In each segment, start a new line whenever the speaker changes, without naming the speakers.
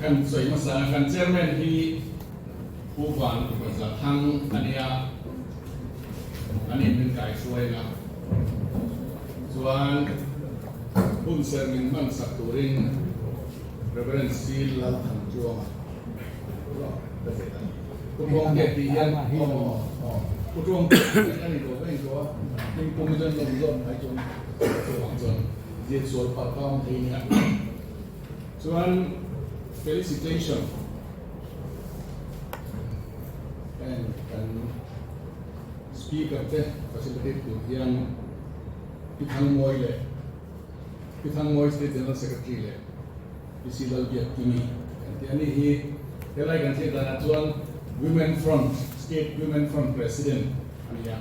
Kan sawi hmasa a, kan chairman hi Pu Van Upa Zathang a nia, an in min kaihruai a, chuan hun ser min hman sak turin Reverend C Lalthantluanga ka zet a ni. Pu Tluangte tih hian aw Pu Tluangte tih hian a ni lo reng tawh a, hming pum hi chuan lawm zawk mai chuan chuvang chuan ziak sual palh ka awm thei nia. Chuan felicitation and kan speaker te facilitate tur hian Pi Thangmawi leh Pi Thangmawi State General Secretary leh Pi Si Lalbiakkimi kan ti a ni hi helai kan hriat danah chuan Women Front State Women Front President a ni a.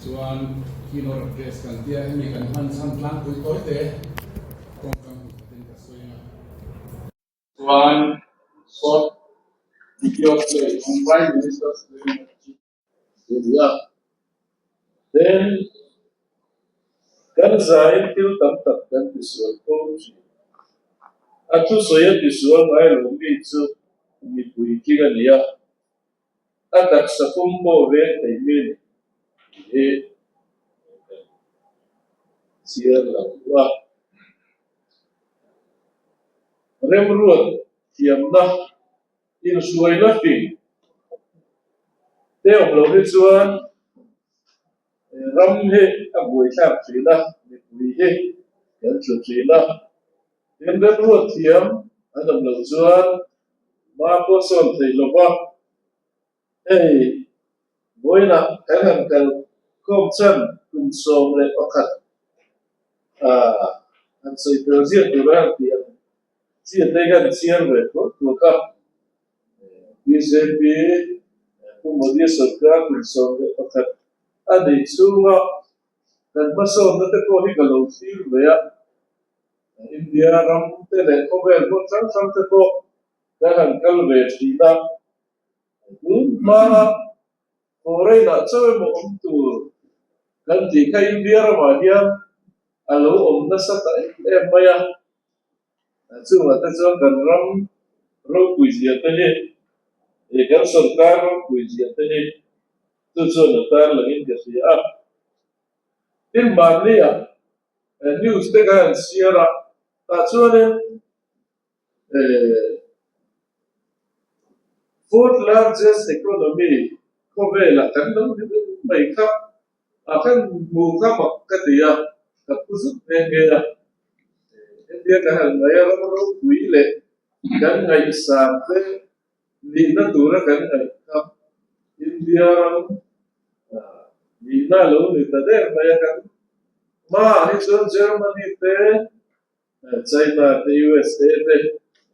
Chuan keynote address kan tia hemi kan hman chhan tlangpui tawi te tawngkam hmuh khatin ka sawi ang a. Chuan short video play on Prime Minister's Living Achievement a ni a.
Then kan zain thil tam tak kan tisual fo thin. A thusawi a tisual ngai lo mi chu mipui tling a ni a. A taksa pum pawh veng thei mi ni hi kan chhiar lo a. Remruat thiamna inhruaina fing te awm loh hi chuan ram hi a buaithlak thin a, mipui hi kan tlu thin a. Tin, remruat thiam an awm loh chuan Hma pawh sawn thei lo va, hei vawiinah kan han kal khawm chan kum 11 han sawi fel ziah tur a han tih ang chi a te hian chhiar ve thuak thuak a. Bjp Pu Modi sarkar kum 11 a neih chhunga kan hmasawnna te pawh hi ka lo thlir ve a. India ram te leh khawvel hmun hrang hrang te pawh kan han kal ve thin a, tun hmaa foreign ah chauh emaw awm tur kan tih kha India ramah hian a lo awm nasa ta em em mai a, chungah te chuan kan ram ropui zia te hi, kan sorkar ropui zia te hi chu chuan a tarlangin ka hria a. Tin, mahnia News te kha an siar a, tah chuanin fourth largest economy khawvelah kan lo ni reng mai kha a khan hmu kha mak ka ti a, ka phu zut nghe nghe a. India kan han ngaih a, ram ropui leh kan ngaihsan te nihna tura kan ngaih kha India ram nihna a lo ni ta der mai a, kan hmaah hi chuan Germany te, China te, USA te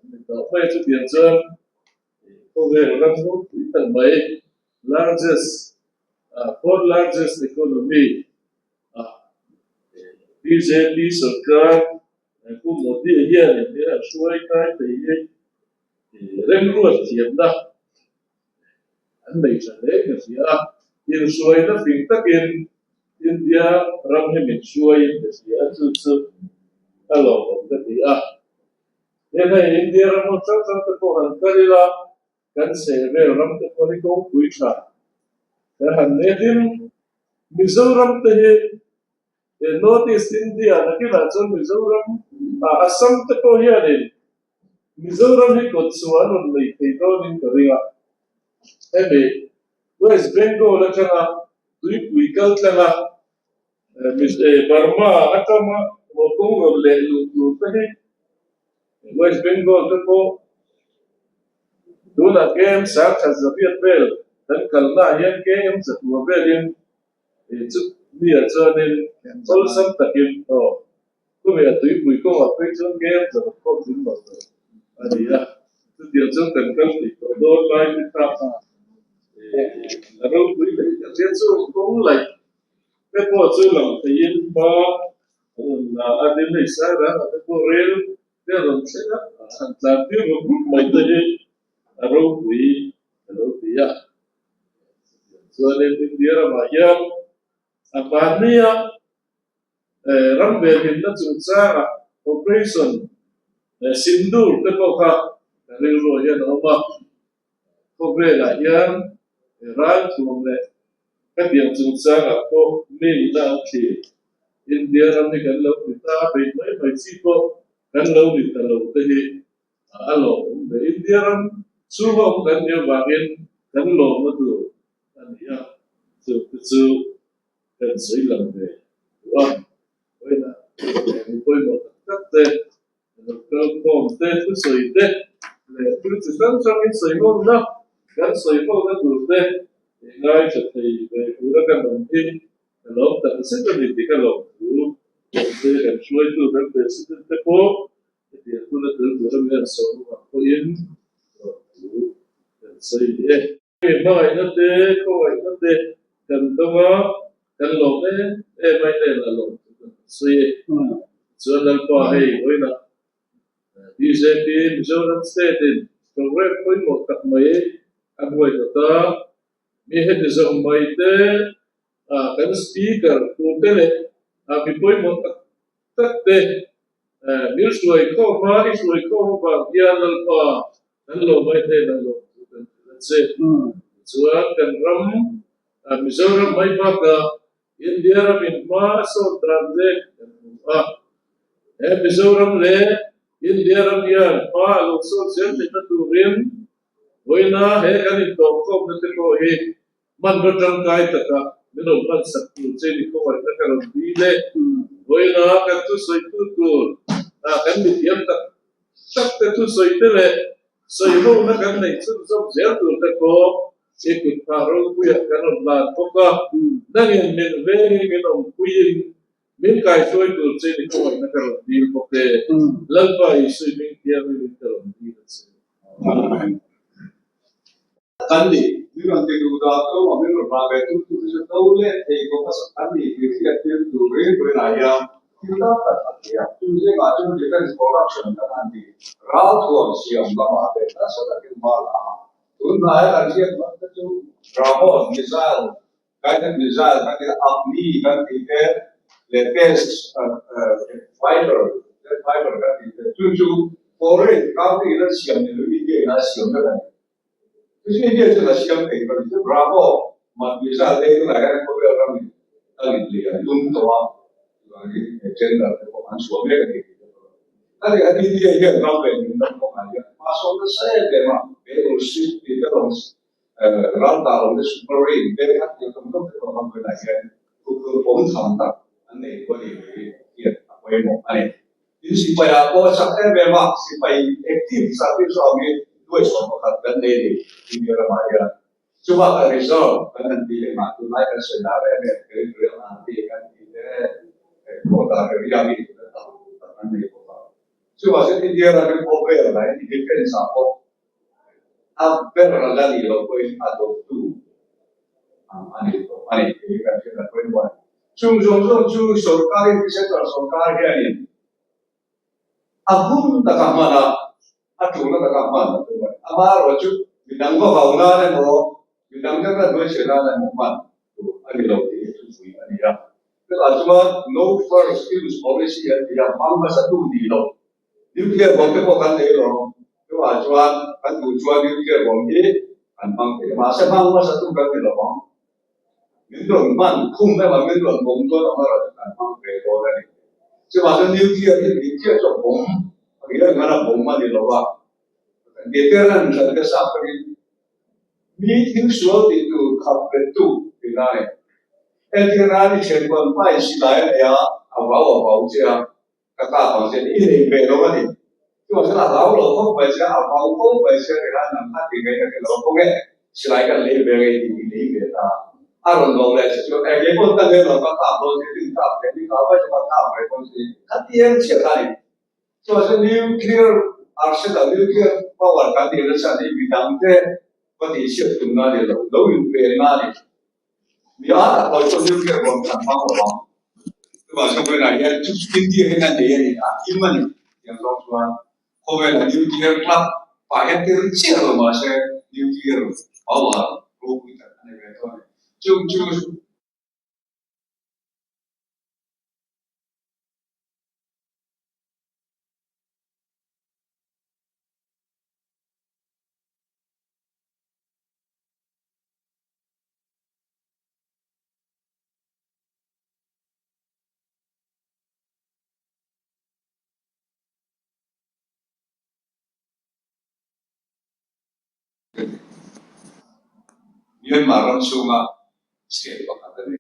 an ni tawh mai a, chutiang chuan khawvel ram ropui tak mai largest fourth largest economy ah bjp sarkar Pu Modi hian a hruai kai thei hi Remruat thiamna an nei tha hle ka hria a, inhruaina fing takin India ram hi min hruaiin ka hria a, chu chu a lawmawm ka ti a. Tin hei India ram hmun hrang hrang te pawh han kal ila, kan chhehvel ram te pawh hi kawngpui tha kan han nei a, tin Mizoram te hi North East India nakinah chuan Mizoram ah Assam te pawh hianin Mizoram hi kawt chhuah an rawn nei thei dawnin ka ring a. Hemi West Bengal atanga tuipui kal tlanga Burma atanga kawng rawn leh luh tur te hi West Bengal te pawh tunah KM sangkhat zaviat vel kan kalnaah hian KM zatua velin Chu mi ah chuanin awlsam takin aw khawveh a tuipui kawngah phei chuan ngem zawk khawp ding lo lo a ni a, chutiang chuan kan kal thei tawh dawn lai te kha a ropui hle tak hian chu kawng laih te pawh chu lang theiin hma a rawn la a, tin hei Sairang ah te pawh rel te a rawn thleng a, han tlan tir rup rup mai te hi a ropui a lo ti a. Chuanin India ramah hian a hmannia ram venhimna chungchangah operation Sindur te pawh kha ka rilruah hian a awm a, khawvelah hian ralthuam leh hetiang chungchangah pawh mi ina an thlir. India ram hi kan lo ni ta a, beih mai mai chi pawh kan lo ni ta lo te hi a lawmawm ve. India ram chhunga awm kan nih avangin kan lawmna tur a ni a, chu te chu kan sawi lang ve duh a. Vawiinah mi pawimawh tak tak te, lo kal khawm te, thusawi te leh thil chi hrang hrang in sawi hawmna kan sawi hawmna tur te i ngaithla thei ve tura kan awm hi ka lawm tak zet a ni tih ka lawm thu te kan hruaitu kan President te pawh hetiang huna tel tura min han sawm avang pawhin lawm thu kan sawi e. Hmangaihna te, khawngaihna te kan dawng a, kan lawm em em a, i hnenah lawm thu kan sawi e. Chuan Lalpa hei vawiinah bjp Mizoram State in programme pawimawh tak mai a buai dawt a, mi heti zawng mai te kan speaker tur te leh mi pawimawh tak tak te mil hruai khawm a, i hruai khawm avang hian Lalpa kan lo mai hnenah lawm thu kan hrilh a che. Tichuan kan ram Mizoram mai bakah India ramin hma a sawn dan te kan hmu a. He Mizoram leh India ram hian hma a lo sawn zel theihna turin vawiina he kan intawhkhawmna te pawh hi Hmanraw tangkai takah min rawn hman sak tur che ni khawngaihna ka rawn dil e. Vawiina kan thusawi tu tur kan mithiam tak tak te thusawi te leh sawihona kan neih chhunzawm zel tur te pawh i kut phah ropuiah kan rawn lan bawk a. Nangin min vengin min awmpuiin min kaihruai tur che ni khawngaihna ka rawn dil bawk e. Lalpa Isui hming thianghlimin ka rawn dil a che.
Kan ni. Min rawn ti duh dah to a, min rawn rah ve tu tu te chu to leh thei bawk a kan ni tih hriat tir turin vawiinah hian thil tam tak a ti a. Chu zingah chuan defence production kan han ti ralthuam siam lamah te nasa takin hma la a. Tun hnaia kan hriat hman te chu BrahMos missile, guided missile kan ti a, Agni kan tih te leh test fighter, jet fighter kan tih te chu chu foreign country in an siam ni lo India in a siam vek a ni. Chu chu a siam thei ka ni chu Bravo Mahmisa te tunah hian khawvel ramin a rin leh an tum tawh a, chuvangin he tender te pawh an chhuah mek a ni tih ka hre lo. A ni a India hian ram leh nunna kawngah hian hma sawn nasa em em a, he rawlsip tih te rawn ral ta lo te submarine te a tih tam tak te pawh ram velah hian thuphur awm tham tak an nei pawh a ni tih hi a pawimawh a ni. Tin, sipaiah pawh a chak em em a, sipai active service zawk hi 11 kan nei a ni India ramah hian. Chubakah reserve kan han tih leh mah tunlai kan sawi lar em em territorial army kan tih te quota area mi te tam tak an nei bawk a. Chuvang chuan India ram hi khawvel lai defence ah pawh a ber a la nih loh pawhin a dawttu a ni tawh a ni tih hi kan hriat a pawimawh a ni. Chung zawng zawng chu sorkarin central sorkar hianin a hun taka hman a, a tulna taka hman a tum a ni. Amaherawhchu midang va vau nan emaw, midang te hnuai chhe nan emaw hman tur a ni lo tih hi thupui a ni a. Chutah chuan no first use policy an ti a, hmang hmasa tu ni lo. Nuclear bomb te pawh kan nei lo. Chuvah chuan kan duh chuan nuclear bomb hi kan hmang thei a, mahse hmang hmasa tu kan ni lo ang. Min rawn hman khum emaw min rawn bomb dawn ang erawh chu kan hmang ve dawn a ni. Chuvah chuan nuclear hi nuclear chu a bomb a ri reng a bomb a ni lo a. Deterrent kan te sap takin mi thil sual tih tur khap bet tu tih a ni. Entirnan i thiankuan hmai silai a nei a, a vau a vau che a. Ka kap ang che i nei ve lo a ni. Chuan chuan a hlau lo khawp mai che a, a vau khawp mai che a ni kha, nang kha ti ngei ka ti lo kawng e, silai kan lei ve ngei tih i lei ve ta. A rawn vau leh che chuan eng nge pawn ka lei lo, ka kap dawn che, tin kap ve ni kap mai chu ka kap mai dawn che, kha ti em chiah kha a ni. Chuan chuan nuclear arsenal, nuclear power kan tih nasa hi midang te va tih chhiat tumna a ni lo, lo invenna a ni. Mi a tak lo chuan nuclear bomb kan hmang lo ang. Chuvang chuan vawiinah hian chu India hian a nei a ni, a him a ni tiang zawng chuan khawvela nuclear club pah hian tir chiah lo mahse nuclear power ropui tak a nei ve tawh a ni. Chung chu. Myanmar ram chhunga state pakhat a ni.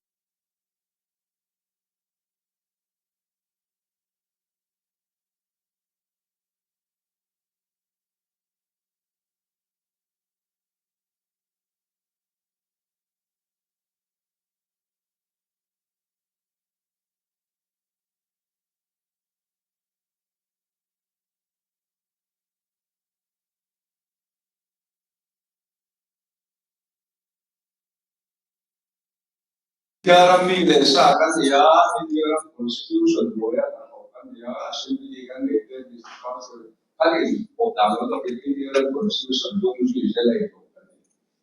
India ram mi leh sa kan ni a, India ram Constitution hnuaia kan awm kan ni a, Assembly kan nei te, District Council kan inpawh dan lo takin India ram Constitution dung zui zel a inpawh kan ni.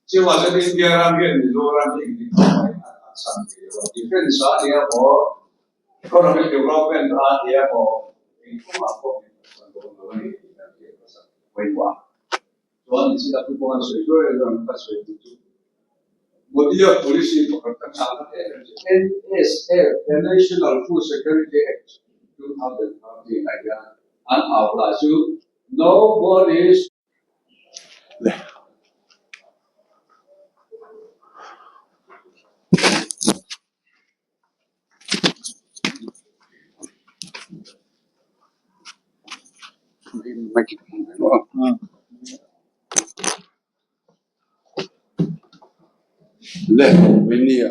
Chuvang chuan India ram hian Mizoram hi engtin pawh mai a san thei lo a, Defence a nia maw, Economic development a nia maw, engkawngah pawh min san dawn lo a ni tih kan hriat hmasa pawimawh a. Chuan nichina thu pawh an sawi zuai zuai ang ka sawi duh chu Modi-a policy pakhat ka chhang ta em em chu NSF, the National Food Security Act 2013 ah hian an au lah chu Nobody's
Le Venia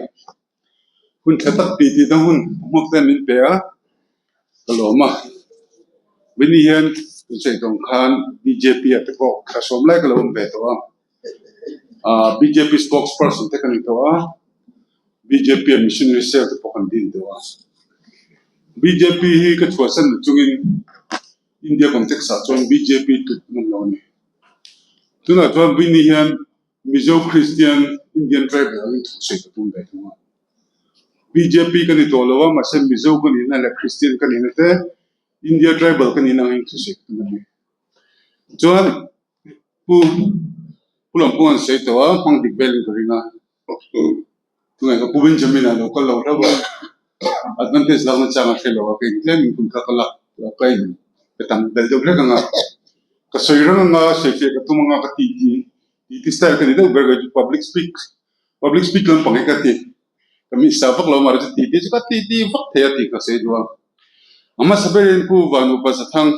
hun tha tak ti tih na hun hmuak te min pe a ka lawm a Veni hian tunsaih tawng khan bjp ah te pawh thla sawm lai ka lo awm ve tawh a ah bjp spokesperson te ka ni tawh a. Bjp a missionary cell te pawh kan din tawh a. Bjp hi ka chhuahsan na chungin India context ah chuan bjp tut ngam lo a ni. Tunah chuan Vini hian Mizo Christian Indian tribal angin thu sawi ka tum ve thung a. Bjp ka ni tawh lo a, mahse Mizo ka nihna leh Christian ka nihna te India tribal ka nihna angin thu sawi ka tum a ni. Chuan Pu Pu Lampuang an sawi tawh a, hmang dik velin ka ring a. Tunge ka Pu Benjamin-a lo kal lo hlauh a, advantage lakna chang a hre lo a, kei tlem in kum kha ka lak ka in ka tam bel deuh hlek ang a, ka sawi reng ang a, sawifiah ka tum ang a, ka tih tih tih ti style ka ni deuh ber kei chu public speak public speak lampang hi ka ti ka misa vak lo mahse tih tih chu ka tih tih vak thei a tih ka sawi duh a, a hmasa berin Pu Vanupa Zathang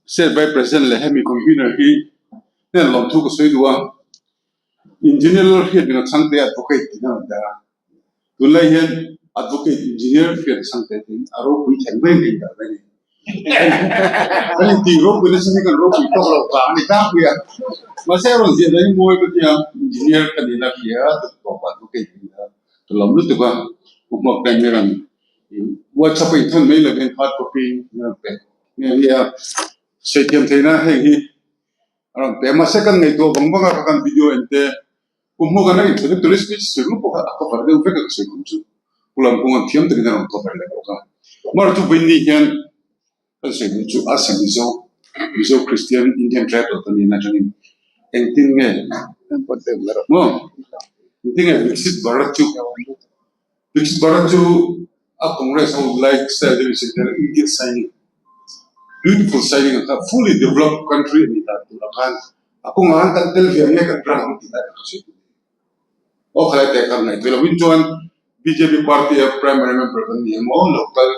State Vice President leh hemi convener hi hnen lawmthu ka sawi duh a. Engineer lal hriat min a chhang te advocate tih na rawn dah a, tunlai hian advocate engineer hriat a chhang te tiin a ropui thleng mai ang dah mai a ni. Kan intih ropui nasa hi kan ropui tawk lo vang a ni tlangpui a, mahse a rawn ziah dan hi mawi ka tia engineer ka nih na hria tawp advocate ka ni a, ka lawm lutuk a, u hmuak te mi rawn WhatsApp a inthawn mai lovin hard copy mi rawn pe nghe nghe a, sawi thiam theihna heng hi A rawn pe a, mahse kan ngaihtuah vang vang a ka kan video en te pu hmuh kan rawn inthawlh tourist speech sawi ru pawh kha a cover deuh vek a ka sawi kum chu pu Lamkung an thiam takin a rawn cover leh bawk a. Mar chu vawiin hian kan sawi duh chu a sa Mizo, Mizo Christian Indian tribal kan nih na atangin engtin nge maw engtin nge Viksit Bharat chu Viksit Bharat chu a Congress ho like style deuhin sawi tel Indian signing beautiful signing ang kha fully developed country a nih dan tur ang khan a kawngah khan kan tel ve ang nge kan rang ang tih lai ka sawi duh a ni. Aw khalai te khan ngaihtuah lo in chuan bjp party a primary member kan ni emaw local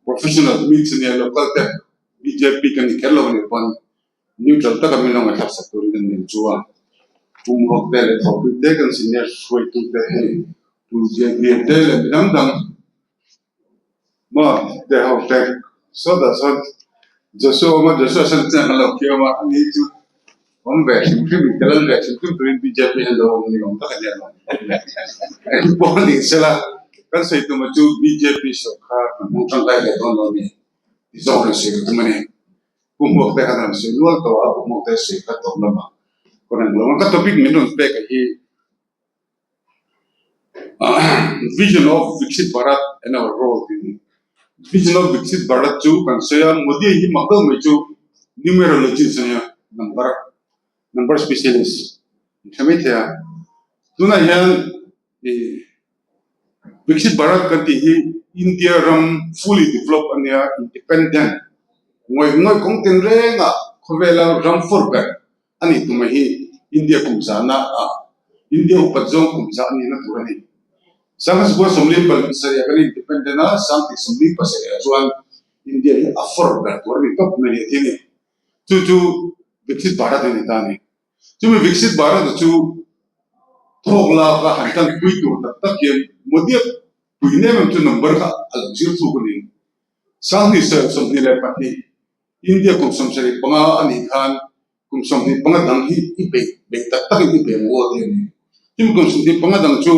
professional means a nia local te bjp kan ni kher lo a nih pawn Neutral taka min lo ngaihthlak sak turin kan nen chu a, pumruak te leh thawhpui te kan senior hruaitu te hei Pu Ziaglian te leh mi dang dang maw te ho te sawtah sawn Joshua awm a, Joshua sawn chiang kan lo khiau a, ani chu awm ve hrim hrim in ka lal ve hrim hrim turin bjp hian lo awm ni awm tak a nia lo eng pawh a ni sela kan sawi tum a chu bjp sawrkar kan hmang tangkai leh dawn lo a ni tih zawk kan sawi ka tum a ni. Pu Hmuak te khan a rawn sawi nual tawh a, Pu Hmuak te sawi kha tawp lamah ka rawn lo ang. Ka topic min rawn pek a hi Vision of Viksit Bharat and our role tih a ni. Vision of Viksit Bharat chu kan sawi a, Modi hi mak deuh mai chu numerologist a nia, number number specialist in hre mai thei a. Tunah hian ih Viksit Bharat kan tih hi India ram fully develop a nia, independent ngawih ngawih kawng tin rengah khawvela ram fur ber a nih tumah hi. India kum zahna ah India upat zawng kum zah a nihna tur a ni. 1947 ah kan independent a, 1947 ah chuan India hi a for ber tur a ni tawp mai a ni a ti a ni. Chu chu Viksit Bharat a ni ta a ni. Chumi Viksit Bharat chu thawk lak a han tanpui tur tak tak hian Modi-a pui nem em chu number kha a lo zir thuk a ni. 2022 India kum 75 a nih khan kum 25 dang hi i beih beih tak takin i beih maw tih a ni. Chumi kum 25 dang chu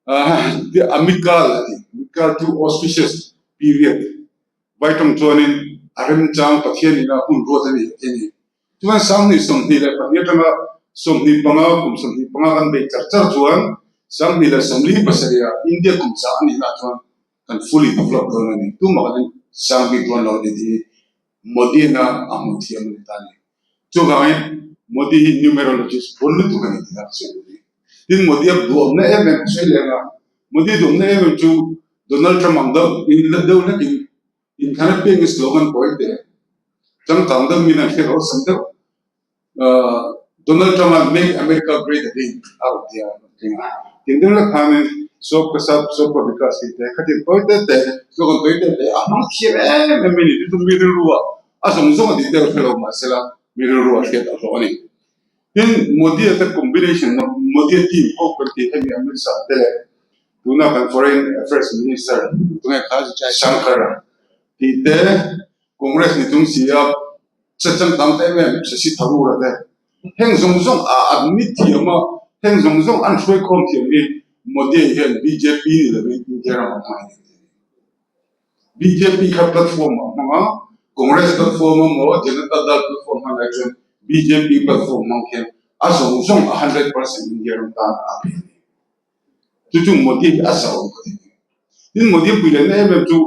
Amikal a ti, Amikal chu auspicious period Vai tawng chuanin a remchang Pathian ina hun ruat a ni a ti a ni. Chuan 2022 atanga 25 kum 25 kan beih char char chuan 2047 ah India kum chah a nihna chuan kan fully develop dawn a ni. Tumah kan sang bik dawn lo a ni tih hi Modi ina a hmuh thiam a ni ta a ni. Chuvangin Modi hi numerologist bawn lutuk a ni tih a sawi duh a ni. Tin Modi a duamna em em a sawi leng a, Modi duamna em em chu Donald Trump ang deuh in la deuh hlekin inthlan apiangin slogan pawi teh changkang deuh min an hriat awlsam deuh. Donald Trump an Make America Great Again a rawn ti a, tiang deuh hlek khanin Sob ka sab, sob ka vikas tih te khatin tawi te te slogan tawi te te a hmang thiam em em mai a ni. Chu chu mi rilru ah a zawng zawng a tih deuh hre lo mahsela mi rilru ah hriat a hlawh a ni. Tin, Modi-a te combination Modi-a team ho kan tih hemi Amit Shah te leh tuna kan Foreign Affairs Minister tunge kha Shankar-a tih te Congress ni chung si a che changkang ta em em Shashi Tharoor-a te heng zawng zawng a admit thiam a, heng zawng zawng an hruaikhawm thiam hi Modi-a hian bjp ni lovin India ram a hmang a ni tih a ni. Bjp kha platform a hmang a, Congress platform emaw Janata Dal platform hman ai chuan bjp platform hmang khian a zawng zawng a 100% India ram tan a pe a ni. Chu chu Modi hi a zau ka ti a ni. Tin Modi pui lehna em em chu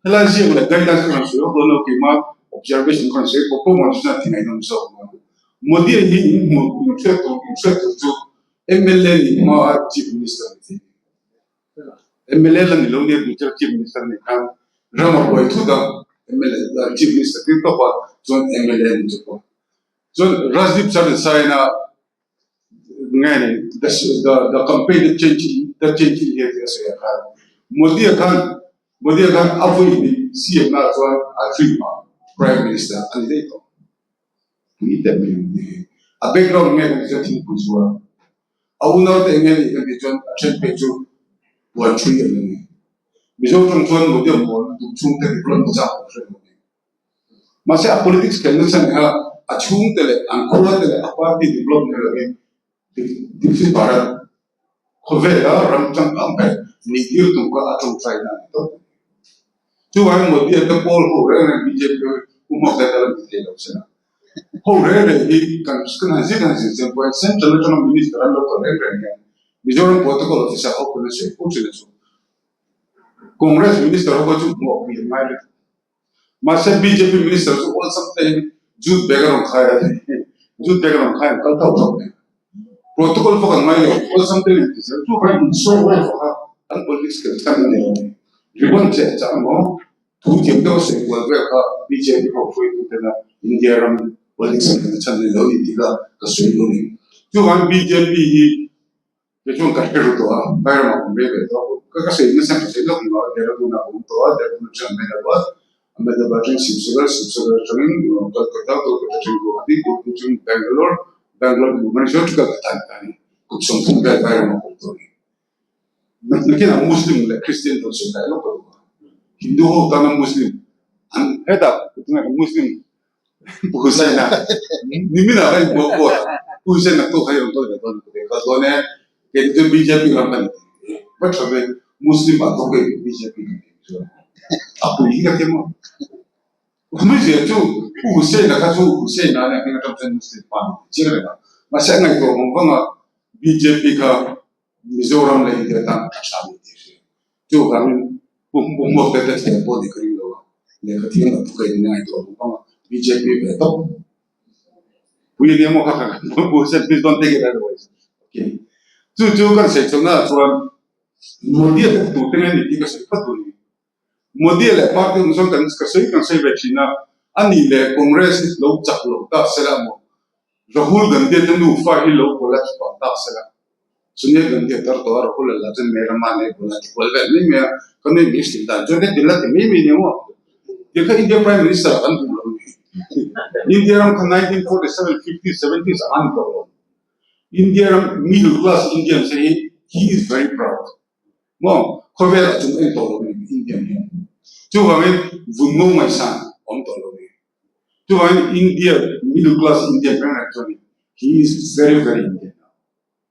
helai ziak leh guidelines ka rawn sawi vak dawn lo keimah observation ka rawn sawi pawp pawp ang chu chuan a ti ngaihnawm zawk ang a. Modi hi in hmuh in hriat tur in hriat tur chu mla nih hma a Chief Minister ni thei a ni. Mla la ni lo nia Gujarat Chief Minister nih khan ram a buai thut a, mla Chief Minister tir tawp a chuan mla ni chu pawh chuan Rajdeep Sardesai na nge ni the the campaign that change that change India tih a sawi ah khan Modi a khan Modi a khan a vawi hnih CM na chuan a dream ah Prime Minister a ni daih tawh. Tui teh mai ang tih hi a background nge kan ti chuan thingpui zuar A unaute eng nge nih kan tih chuan a then phei chu puan thui an la ni. Mizo tawng chuan Modi a mawl lutuk chhungte develop na zak pawh hre lo a ni. Mahse a politics khelna chhan kha a chhungte leh an khuate leh a party develop ni lovin Dikshit Bharat khawvela ram changkang ber nih tir tum kha a tawngtaina a ni tawp a ni. Chuvangin Modi a te pawl ho reng reng bjp ho hi pu hmawk te la ni thei lo se na. Ho reng reng hi kan kan han zir han zir chiang pawhin Central atanga Minister an lo kal reng reng hian Mizoram Protocol Officer ho pawn an sawi fo thin a chu. Congress Minister ho kha chu hmuah pui an ngai lutuk. Mahse bjp Minister chu awlsam te in jute bag a rawn khai a jute bag a rawn khai an kal thauh thauh mai. Protocol pawh kan ngai lo, awlsam te in ti zel. Chuvangin insawi ho kha an politics khelh chhan a ni lo a ni. Ribbon cheh chah emaw Thu thiam deuh a sawi kual vel kha bjp ho hruaitu tena India ram politics an khelh chhan ni lo ni tih kha ka sawi duh a ni. Chuvangin bjp hi kei chuan ka hre ru tawh a, vai ramah ka awm ve ve tawh a, ka ka sawi nasa ka sawi lawk ni lo, Dehradun ah ka awm tawh a, Dehradun atang Ahmedabad, Ahmedabad atang Silchar, Silchar atangin Kolkata, Kolkata atangin Guwahati, Guwahati atangin Bangalore, Bangalore to Bhubaneswar chu Calcutta ni ta a ni. Kum 30 vel vai ramah ka awm tawh a ni. Nakinah Muslim leh Christian tan sawi lai lawk ka duh a, Hindu ho tana Muslim an hetah tunge ka Muslim Pu Hussain a nimin ah khan inbuak pawh a Pu Hussain naktuk kha i rawn kal ve dawn ka ti a, ka dawn e kei chu bjp ram ka ni tih va tha ve Muslim ah thawk e bjp ka ti chuan a pui hi ka ti maw Hemi zia chu Pu Hussain a kha chu Hussain a nia hming atang chuan Muslim pa ni tih chiang reng a, mahse a ngaihtuah vang vang a bjp kha Mizoram leh India tan a tha ni tih hria. Chuvangin Pu Hmuak te te thiam pawh nih ka ring lo a, lehkha thiam lo thuka in ngaihtuah vang vang a bjp ve tawp. Pui ania maw kha kha Pu Hussain please don't take it otherwise. Okay. Chu chu kan sawi chhuahna ah chuan Modi a thawk tur te nge ni tih ka sawi phawt duh a ni. Modi leh party awm chuan kan ka sawi kan sawi ve thin a, a nih leh Congress hi lo chak lo ta se la maw? Rahul Gandhi te nufa hi lo collapse pah tak sela. Sonia Gandhi a tar tawh a, Rahul a la chuan Mera Maa nei bula a ti kual vel mai mai a, ka nui mai hrilh dan chuan heti la ti mai mai nia maw. Ti kha India Prime Minister ah kan duh lo ni. India ram kha 1947, 50, 70s ah an ni tawh lo. India ram middle class Indians te hi he is very proud. Maw khawvel a chung en tawh lo ni Indian hian. Chuvangin vun ngo ngaihsan awm tawh lo ni. Chuvangin India middle class Indian reng reng chuan he is very very Indian a.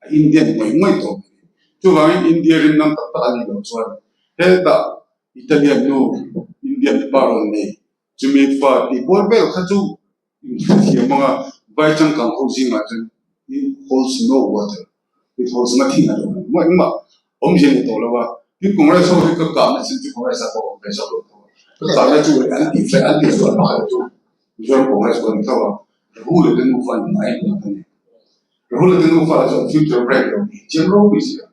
A Indian ngawih ngawih tawh mai ni. Chuvangin India rinna tak tak a nih loh chuan hetah Italian nu Indian pa rawn nei chumi fa tih bawr vel kha chu Inhrethiam anga vai changkang ho zingah chuan it holds no water, it holds nothing at all, engmah engmah awmzia ni tawh lo a. Tin Congress ho hi ka kahna chin chu Congress ah pawh awm ve zawk lo tho a. Ka kahna chu an tih feh an tih sual pakhat chu Mizoram Congress pawh a ni tho a. Rahul leh te nufa in a en tak a ni. Rahul leh te nufa lah chuan future bright lo tih chiang ropui si a.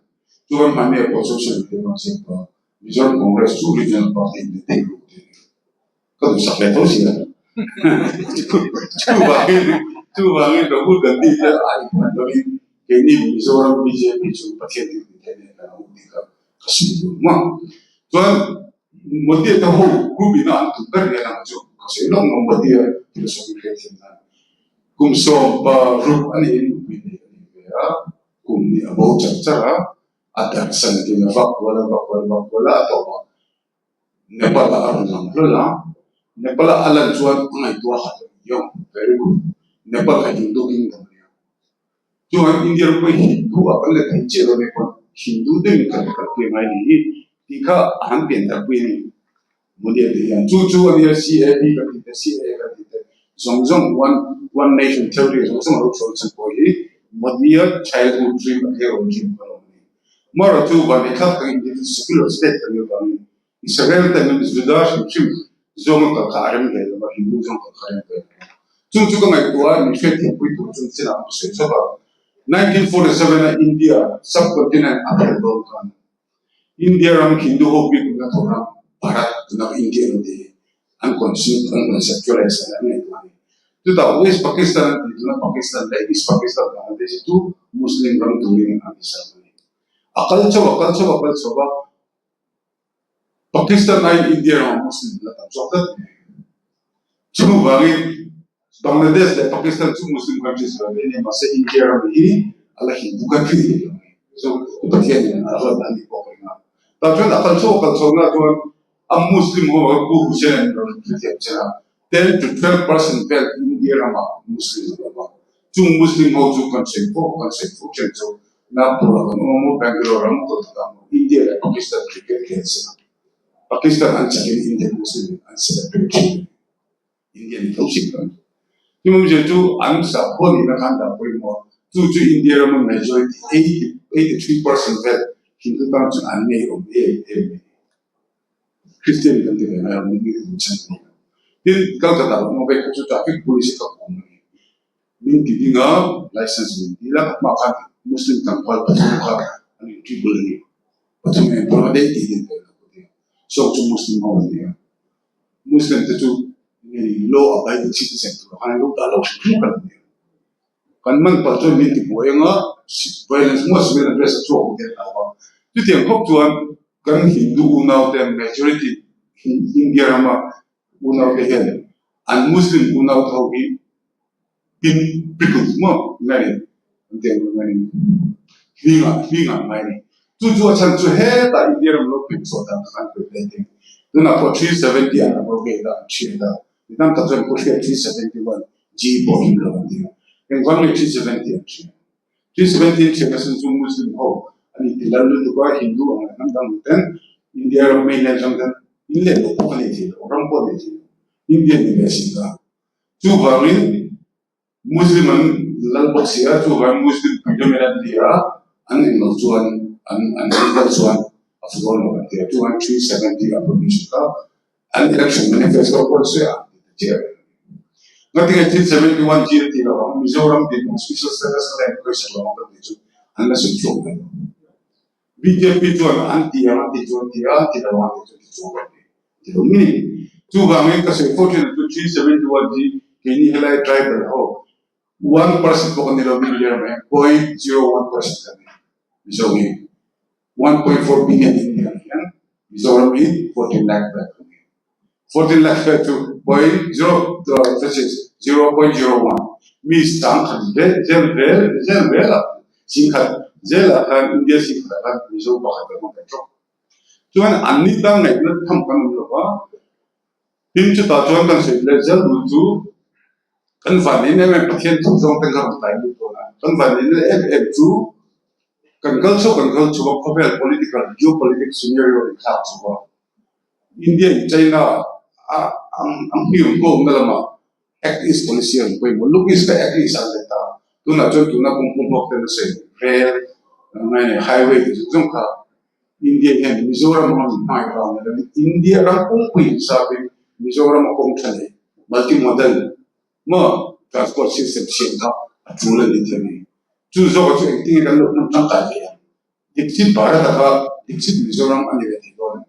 Chuan hmanni ah pawh social media hmang siam tawh a Mizoram Congress chu regional party in ti ruk tih a ni. Ka duhsak ve tho si a. Chuvangin, chuvangin Rahul Gandhi te a inhman lovin keini Mizoram bjp chu Pathian thil tih theih nen kan awm tih kha ka sawi duh ang a. Chuan Modi te ho group ina an tum ber nen ang chu ka sawi lawk ngam Modi-a philosophy hriat thiam nan kum 16 a niin nupui nei a ni ve a, kum nih a bo char char a, a darhsan tiin a vak kual a vak kual a vak kual a, a tawp ah Nepal ah a rawn lang hlawl a, Nepal ah a lan chuan a ngaihtuah a lo yong, very good, Nepal kha Hindu kingdom a nia. Chuan India ram pawh hi Hindu ah kan let thei chiah lo nia pawn Hindu deuhin kan kalpui ngai ni hi tih kha a han pian darpui a ni. Modi a tih hian chu chu a nia CAB kan tih te CAA kan tih te zawng zawng one one nation theory zawng zawng a lo chhuah chhan pawh hi Modi-a childhood dream a hero dream kha a lo ni. Mara chu van thlak takin Indian secular state kan nih avangin Israel te angin Juda hrim hrim zawnga kal kha a rem ve lo a, Hindu zawng kal kha a rem ve lo a. Chung chu ka ngaihtuah a, min hriatthiampui tur chung chinah ka sawi chauh a. 1947 a India subcontinent a phel dawn khan India ram Hindu ho bik na tho ram Bharat tuna India an ti hi an conceptualize a ni, an ngaihtuah a ni. Chutah West Pakistan an tih tuna Pakistan leh East Pakistan Bangladesh hi chu Muslim ram turin an inserh a ni. A kal chho a kal chho a kal chho a, Pakistan aiin India ramah Muslim la tam zawk tlat mai. Chuvangin Bangladesh leh Pakistan chu Muslim countries ram ve a ni, mahse India ram hi a la Hindu country ni lo a ni. Chu Pathianin a rawn a nih bawk reng a. Tah chuan a kal chho a kal chho na chuan a Muslim ho a Pu Hussain an rawn hrethiam che a, 10 to 12% vel India ramah Muslim an awm a. Chung Muslim ho chu kan sawi fo kan sawi fo chen chu Nagpur ah kan awm a maw, Bangalore ah maw, Kolkata ah maw, India leh Pakistan cricket khel si a. Pakistan an chakin Indian Muslim in an celebrate thin a ni. Indian tho si kan. Chu awmzia chu an sakhaw nihna khan dah pawimawh a, chu chu India rama majority 83% vel Hindu tan chuan an ngeiawm em em mai. Christian kan ti ve ngai a, mi rilru chhan a ni lo. Tin, Calcutta lam awm ve kha chu traffic police hi ka kawm a ni. Min ti ding a, license min dil a, ka hma khan Muslim tlangval pathum kha an in tribal a ni. Pathum in Bangladesh tih din ve lo ka ti a, sawk chu Muslim ho an ni a. Muslim te chu nge law abiding citizen tur khan an lo dah lo hrim hrim kan ni a. Kan man palh chuan min ti buai anga violence maw civil unrest a chhuak ang tih an hlau a. Chutiang khawp chuan kan Hindu unau te majority India rama unau te hian an Muslim unau te ho hi pin pickles maw ngai ni an tih ang ngai ni hling ah hling ah ngai ni. Chu chu a chhan chu hetah India ram lo pek chhuah dan kha kan pek daih thei. Tunah pawh 370 an abrogate a an hriat a. Mi tam tak chuan Pu Hriat 371 G pawh him lo an ti a. Engvang nge 370 an hriat? 370 an hriat asin chu Muslim ho an inti lal lutuk a, Hindu ang leh hnam dang ten India ram mainland ram ten in leh lo pawh a nei thei lo, ram pawh a nei thei lo. Indian ni ve si ta. Chuvangin Muslim an lal bawk si a, chuvangin Muslim predominant ni a, an englo chuan an an enkawl chuan a fu dawn lo an ti a, chuvangin 370 a provision kha an election manifesto pawh chu a ti ta chiah reng a ni. Ngatinge 371 hi a ti lo ang, Mizoram dinhmun special status a la inkhawihsak lo ang ka tih chu an la sawi chhuak mai lo. Bjp chuan an ti ang a ti chu an ti a, an ti lo ang a ti chu ti chuang lo a ni. Ti lo mi. Chuvangin ka sawi fo thin chu 371 hi keini helai tribal ho. 1% pawh kan ni lo India ramah hian 0.01% kan ni Mizo hi. 1.4 billion India ah hian Mizoram hi 14 lakh vel kan ni. 14 lakh vel chu point zero 0.01 mi sangkhat vel zel vel zel vel ah singkhat zel ah khan India singkhat ah khan Mizo pakhat kan awm ve tawp. Chuan anni tan ngaihna tham kan awm lo va, tin chutah chuan kan sawi leh zel duh chu kan vanneihna em em Pathian thu zawng te kha rawn tlai lut dawn a, kan vanneihna em em chu kan kal chhuak kan kal chhuak a khawvel political geopolitics scenario inthlak chhuak a, India in China a ang hmiang kawmna lamah Act East policy a rawn pawimawh. Look East kha Act East ah an let ta. Tunah chuan tuna kawng pum hlawk ten a sawi rail highway te zawng zawng kha India hian Mizoram ram in hmangaih vang ni lovin India ram pumpuiin hisapin Mizoram a kawng tha leh multi modal maw transport system siam kha a tul a ni thei a ni. Chu zawk chu engtin nge kan lo hman tangkai ve ang? Dikchit Bharat-a kha Dikchit Mizoram a ni ve thei dawn em?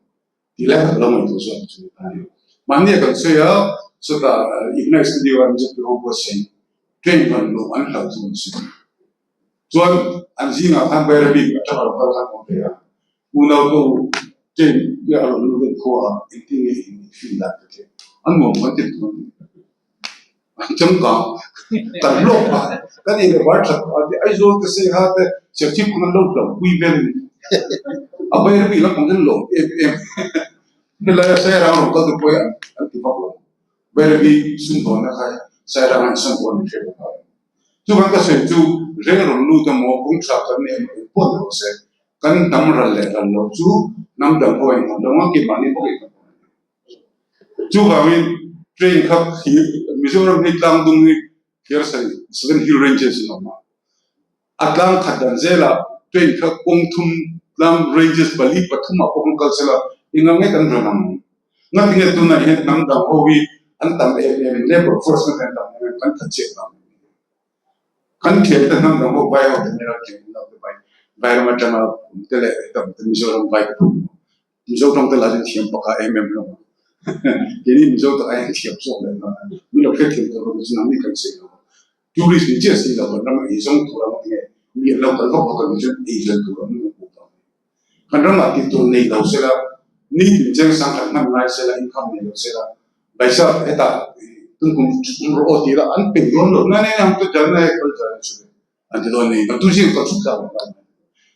Tih lai tak lo ngaihtuah zawk chu a ni. Mahni a kan sawi a, chutah Ignite Studio a MZP ho buatsaih train rawn luh an hlauh chu an sawi. Chuan an zingah khan Bairabi atanga rawn kal khan awm ve a, unau te u train hi a rawn lut dawn khua a, engtin nge in feel dan ka ti. An nuam an ti lutuk an ti. An changkang kan hlawk phah kan ei leh bar that phah te Aizawl te Saiha te Serchhip khan an lo hlauhpui vel a ni. A Bairabi lampang hian lawm em em helaia Sairang rawn kal te pawh hi an ti vak lo. Bairabi sumdawnna kha Sairang an san pawh an inhre bawk a. Chuvang ka sawi chu reng rawn lut emaw kawng tha kan nei emaw engpawh ni rawh se kan hnam ral leh ral lo chu hnam dang pawh a inngam lo ang keimahni bawk a inngam lo ang. Chuvangin train kha thir Mizoram hi tlang dung hi thir sarih Seven Hill Ranges in a awm a, a tlang khat dan zelah train kha kawng thum tlang ranges pali pathum ah pawh kan kal sela engang nge kan rawn ang? Ngatinge tunah hian hnam dang ho hi an tam em em in labour force na kan tam em em kan khat chiah vang em ni? Kan thiam te hnam dang ho vai ho te hmel a thiam lo te vai vairam atanga awm te leh heta awm te Mizoram vai te pawh Mizo tawng te lah chu thiam pakha em em hlawm a, keini Mizo tak aiin thiam zawk leh nghal a, min lo hrethiam tawh rawh chu nangni kan sawi lo a, tourist ni chiah si lo kan ram ei zawng tur ang tinge mi an lo kal vak vak a nih chuan ei zawng tur ang an hmuh vang a ni. Kan ramah tih tur nei lo sela, nitin cheng sangkhat hman ngai sela, income nei lo sela, paisa hetah tunkum um rawh aw tih lah an pe dawn lo, nane ang chu jalna he kal jalna chu le. An ti dawn ni. Kan tu zing ka chhuk tlang lo lai.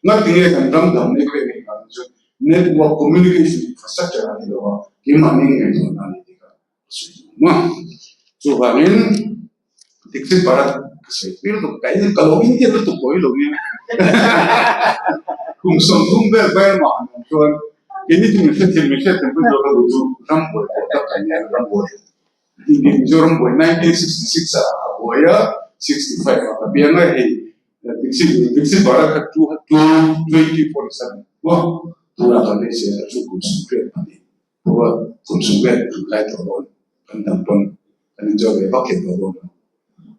Ngatinge kan ram dang nei khawi nei khan chu network communication infrastructure a ni lo a, keimahni ngaihtuah na a ni tih kha ka sawi duh ang a. Chuvangin Dikchit Bharat ka sawi pui lutuk ka in ka lo Indian lutuk pawh hi lo nia. Kum 30 vel Burma an awm chuan keini chu min hrethiam min hriatthiam pui tur ka duh chu ram buai pawh tak kan nia ram buai. India Mizoram buai 1966 ah a buai a, 65 ah ka piang a hei Dixit Dixit Bharat kha 2047 maw tunah kan nei zel a chu kum sawmriat pahnih pawh kum 30 kan kai tawh dawn kan dam pawn kan enjoy ve vak thei tawh dawn lo.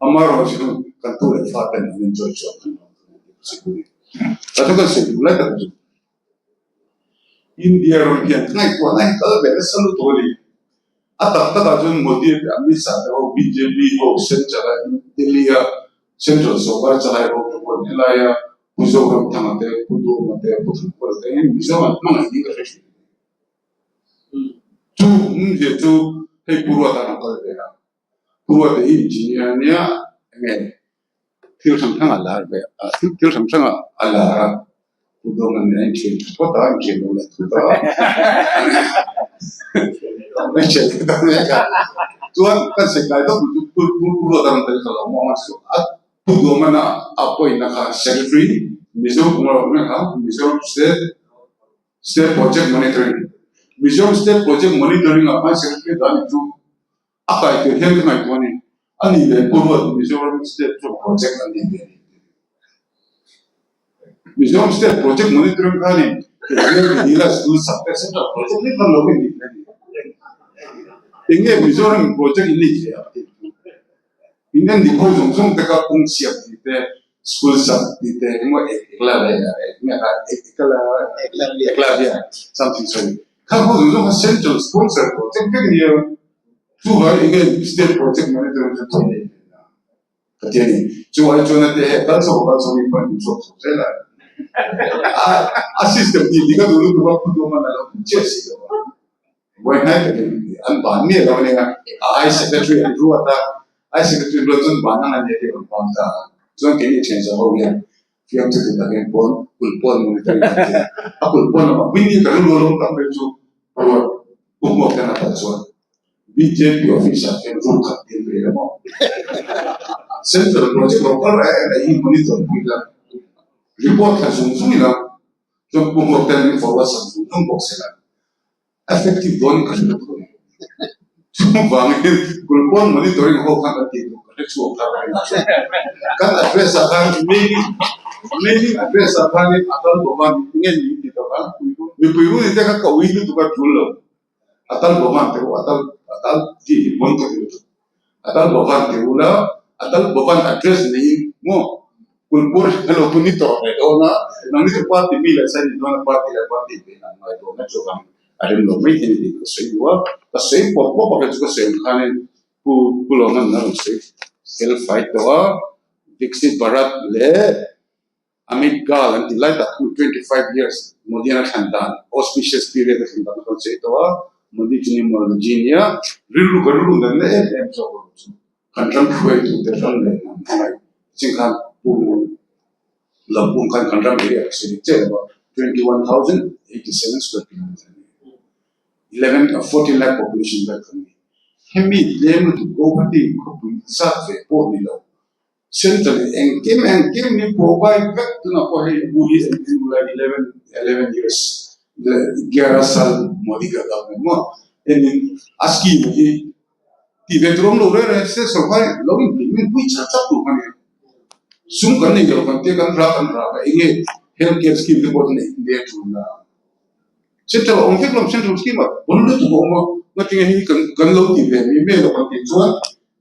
Amaherawhchu kan tu leh fa ten an enjoy chuan kan lawm thung a tih ka sawi duh a ni. Ka thu kan sawi duh lai tak chu India ram hian ngaihtuahna hi kal ve nasa lutuk a ni. A tak takah chuan Modi te Amit Shah te ho bjp ho central a Delhi a central sorkar chalai ho te pawh helaia Pu Zoramthanga te Pu Duma te Pu Thankuala te hian Mizo an hmangaih niin ka hre thin. Chu awmzia chu hei Pu Ruata an kal ve a, Pu Ruata hi engineer a nia enge thil hrang hrang a lar ve a, thil hrang hrang a lar a, Pu Dawng nen a inthian tha phawt a, inthian lo leh thut a, a inthian leh ta mek a. Chuan kan sawi tlai deuh chu Pu Ruata rawn tel ka lo mawng a chu a Pu Dawngana a appoint na kha Secretary Mizo Kumar awm kha Mizoram State State Project Monitoring Mizoram State Project Monitoring ah khan Secretary dan chu A kai tur hian ka ngaihtuah a ni. A nih leh Pu Ruat Mizoram State chuan project an nei ve a ni tih. Mizoram State Project Monitoring khanin Vanilla School sak te central project lek hman lo hi a ni a ni. Eng nge Mizoram in project in nei thei a tih chu. In en dik ho zawng zawng te kha kawng siam tih te, school sak tih te engemaw ek ekla leh enge kha ek ekla ekla hian something sawi. Kha ho zawng zawng kha central sponsor project vek a nia. Chuvang enge state project monitoring chu thei nei ve na. Ka ti a ni. Chu ai chuan a ti a, hei kal chho kal chho ni pawh in chhuak chho zel a. A system tih dik a duh lutuk a, Pu Duhman a lo hmu chiah si lo a. Vawihnai takin an ban miah lo a nia. A ai secretary an ruat a, ai secretary ruat chuan ban ang a nia tih a rawn bang ta a. Chuan keini thianzawh ho hian fiamthu ti takin pawn kulh pawn monitoring an ti a. A kulh pawn lamah Winnie ka rilru a lawm tak mai chu ruat Pu Hmuak hian a kal chuan BJP office ah khian room khat dil ve emaw Central project lo kal reng reng hi monitor pui ila report kha zung zung ila chuan Pu Hmuak ten min forward sak zung zung bawk sela effective dawn in ka hre lutuk a ni. Chuvangin kulhpawn monitoring ho khan a tih duh ka hre chhuak thar reng a. Kan address ah khan mailing mailing address ah khanin a kal bawk a nge ni ti tawh a mipui hun te kha ka ui lutuk a tul lo. A tal bawk an ti u, a tal a tal tih hi pawn ka ti lutuk. A tal bawk an ti u la, a tal bawk an address neiin maw kulhpur hi lo ni tawh ve dawn a, nangni chu party mi leh sa ni dawn a, party leh party ve an ngai dawn a, chuvang a rem lo mai thei a ni tih ka sawi duh a. Ka sawi pawp pawp a kei chu ka sawi ang khanin Pu Pu Lawman a rawn sawi fel fai tawh a, Dixit Bharat leh Amit Gal an ti lai tak hnu 25 years Modi-an a thlan dan auspicious period a thlan dan a rawn sawi tawh a, Modi chu ni maw Virginia rilru ka rilru dan na em em zawk lo chu kan ram hruaitu te ram leh hnam hmangaih ching khan pu Lawmpum khan kan ram area ka sawi dik chiah lo a 21,087 square kilometer a ni. 11 or 14 lakh population vel kan ni. Hemi tlem lutuk Guwahati khawpui zat ve pawh ni lo. Central in engkim engkim min provide vek tunah pawh hei u hi an en ula 11 11 years gyara sal Modi ka government maw enin a scheme hi tih ve tur awm lo reng reng se sorkar in lo implement pui chat chat tur kha nia sum kan nei lo kan tia kan rak kan rak a enge health care scheme te pawh chu neih ve tul la central a awm vek lo central scheme ah bon lutuk a awm a ngatinge hei kan kan lo ti ve mi mai lo kan tih chuan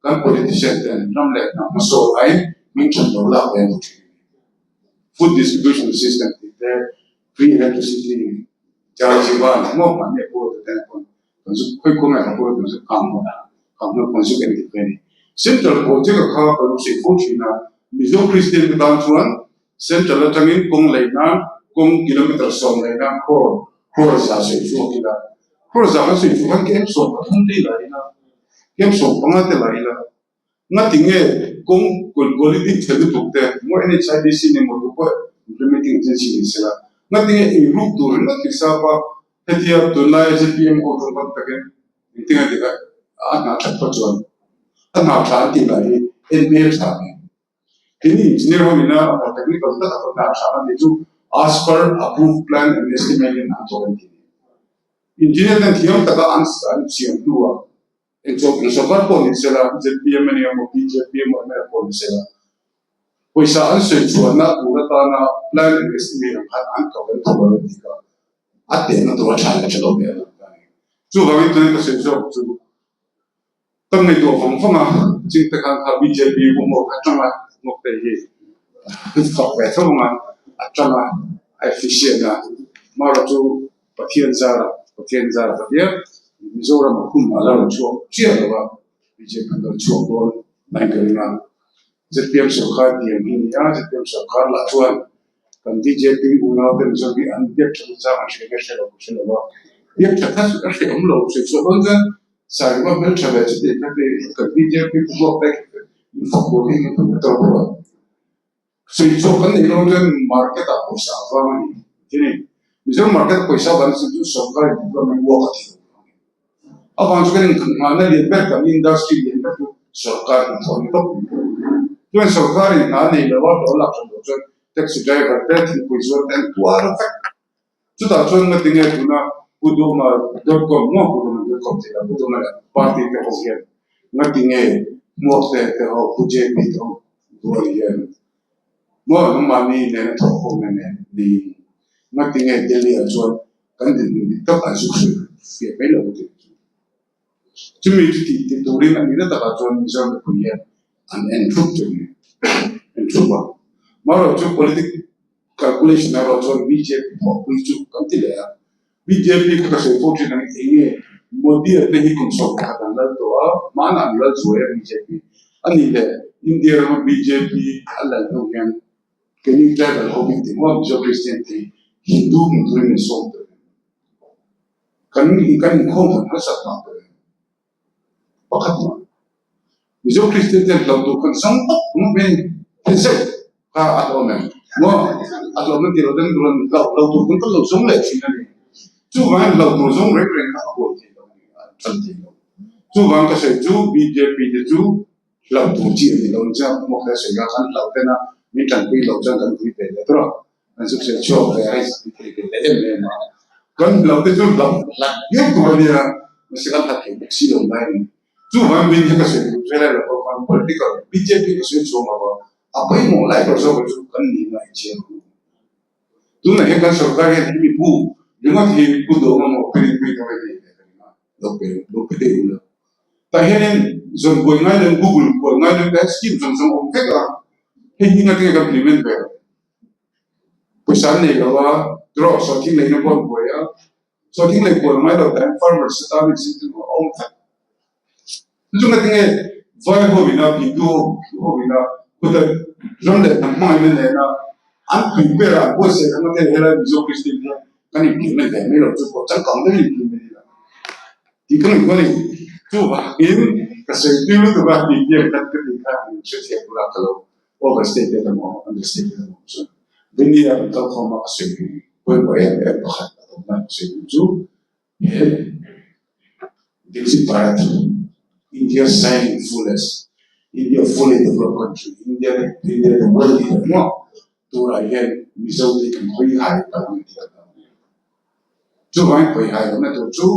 Kan politician ten ram leh hnam hmasawn ai hming that lo lak ve an ti thin a ni. Food distribution system tih te, free electricity, Jal Jeevan maw mahni a pawh te ten pawn kan zuk khawi khaw nge ka pawh kan zuk kang hmun a, kang hmun pawn zuk endik ve a ni. Central project a kha ka lo sawi fo thin a, Mizo Christian te tan chuan Central atangin kawng lei nan kawng kilometer 10 lei nan crore crore za sawi chhuak ila, crore za kan sawi chhuak khan kem 13 te ila ila. Kem 15 te la ila, ngati nge kawng quality chhe lutuk te maw NHIDC ni maw tu pawh implementing agency ni sela, ngati nge inruk tur ringawt hi sap a, hetia tunlaia zpm ho tawngkam takin engtin a dik a, a hna that phawt chuan a hna tha an tih lah hi en hmel tha nen. Keini engineer ho nena a technical tak a hna tha an tih chu as per approved plan and estimate in an thawk an ti. Engineer ten thiam taka an an siam hnuah engchawp eng sorkar pawh ni sela, zpm a ni emaw bjp emaw mnf pawh ni sela, pawisa an sawi chhuahna tur atana plan and estimate ang khan an thawk an thawk lo an ti kha a tehna tur a tha leh tha lo ve a lang ta a ni. Chuvangin tuna ka sawi zawk chu ka ngaihtuah vang vang a, chingte khan kha bjp pawh a tanga ngawk te hi fak ve tho ang a, a tanga a efficient a, marawh chu Pathian zara Pathian zara ka tia Mizoram a hun a la rawn chhuak chiah lo a, BJP an rawn chhuak dawn mai ka ring a, zpm sorkar tiang hi a ni a, zpm sorkar lah chuan kan bjp unau te Mizo hi an biak that chang an hria nge hre lo ka hre lo a, biak that kha a hrehawm lo hre chhuah dawn chuan Sairuma hmeltha ve chu tih kha tih kan bjp pu zawk te in fak tur hi engemaw ka tawk lo a. Sawi chhuak kan neih lo chuan market ah pawisa a vang a ni ti a ni. Mizo market pawisa a van chu chu sorkar in development work a ti lo vang a ni. A vang chu kan inkhawmna lian ber kan industry lian ber chu sorkar hnathawh a ni tawp mai. Chuan sorkar in hna nei lo a hlawh lak that loh chuan taxi driver te thingpui zuar te an tuar vek. Chutah chuan ngati nge tuna Pu Duma dot com maw Pu Duma dot com tih lah Pu Duma leh party te ho hian ngati nge hmuak te te ho Pu JP te ho duai hian maw nangmahni nena thawk ho nge nen niin ngati nge Delhi ah chuan kan dinhmun dik tak an zuk hrilh fiah mai lo tih chu chumi chu tih ti turin a nihna takah chuan Mizo mipui hian an en thup chu a ni en thup a marawh chu politic Calculation erawh chuan bjp thawhpui chu kan ti leh a, bjp kha ka sawi fo thin ang eng nge Modi-a te hi kum 11 an lal tawh a, hmanah an lal zuai a bjp. A nih leh India rama bjp a lal hnu hian keini tribal ho bik te maw Mizo Christian te hi Hindu hmu turin min sawm tawh em? Kan kan inkhawm kan harsat vang tawh em? Pakhat mah Mizo Kristian ten hlauh tur kan sang tak ringawt mai a ni. Thil zeuh kha a hlawm em? Maw? A hlawm na tilo den rawn hlauh hlauh tur kan kan lo zawng leh thin a ni. Chuvangin hlauh tur zawng reng reng kha a buai thei lo a ni, a tan thei lo. Chuvang ka sawi chu bjp te chu hlauh tur chi a ni lo nia, hmuak hle sawi kha kan hlauh ten a, min tanpui loh chuan kan pui ve leh tur a. Kan zuk sawi chhuak ve a, hei zuk thei ve leh em em a. Kan hlauh te chu hlauh hlat viau tur a nia, mahse kan hlat thei bawk si lo lai a ni. Chuvang min hi ka sawi duh zel a, lo khan political bjp ka sawi chhuak lo va, a pawimawh lai ber zawk hi chu kan nihna a inchiang ang. Tunah hian kan sorkar hian hemi bu ringawt hi pu duh ang emaw pi rinpui ka vei nei ve ka ring a, lo pe lo pe deuh ula. Tah hianin zawn buai ngai lo in google kual ngai lo in ka scheme zawng zawng a awm vek a, hei hi ngatinge kan implement ve lo. Pawisa an nei lo a, draw sawhthing leina pawh an buai a, sawhthing lei kual ngai lo tah hian farmers te tan incentive a awm vek. Chu ngatinge vai ho ina Hindu ho ina khuta ram leh hnam hmangaihna nena an prepare a an buatsaih ang te helai Mizo Christian hian kan implement ve mai lo chu pawh changkang deuhin implement ila tih ka ngaihtuah a ni. Chuvangin ka sawi tui lutuk a tih biak khat ka tih kha in hrethiam bula ka lo overstated emaw understated emaw chuan Dunia an kalkhawm a ka sawi pawimawh em em pakhat a awm a ka sawi duh chu he Dixit Bharat India shining fullest India fully developed country India India the world leader emaw turah hian Mizo te kan hawi hai ta ang tih ka hlau a ni. Chuvangin hawi hai lohna tur chu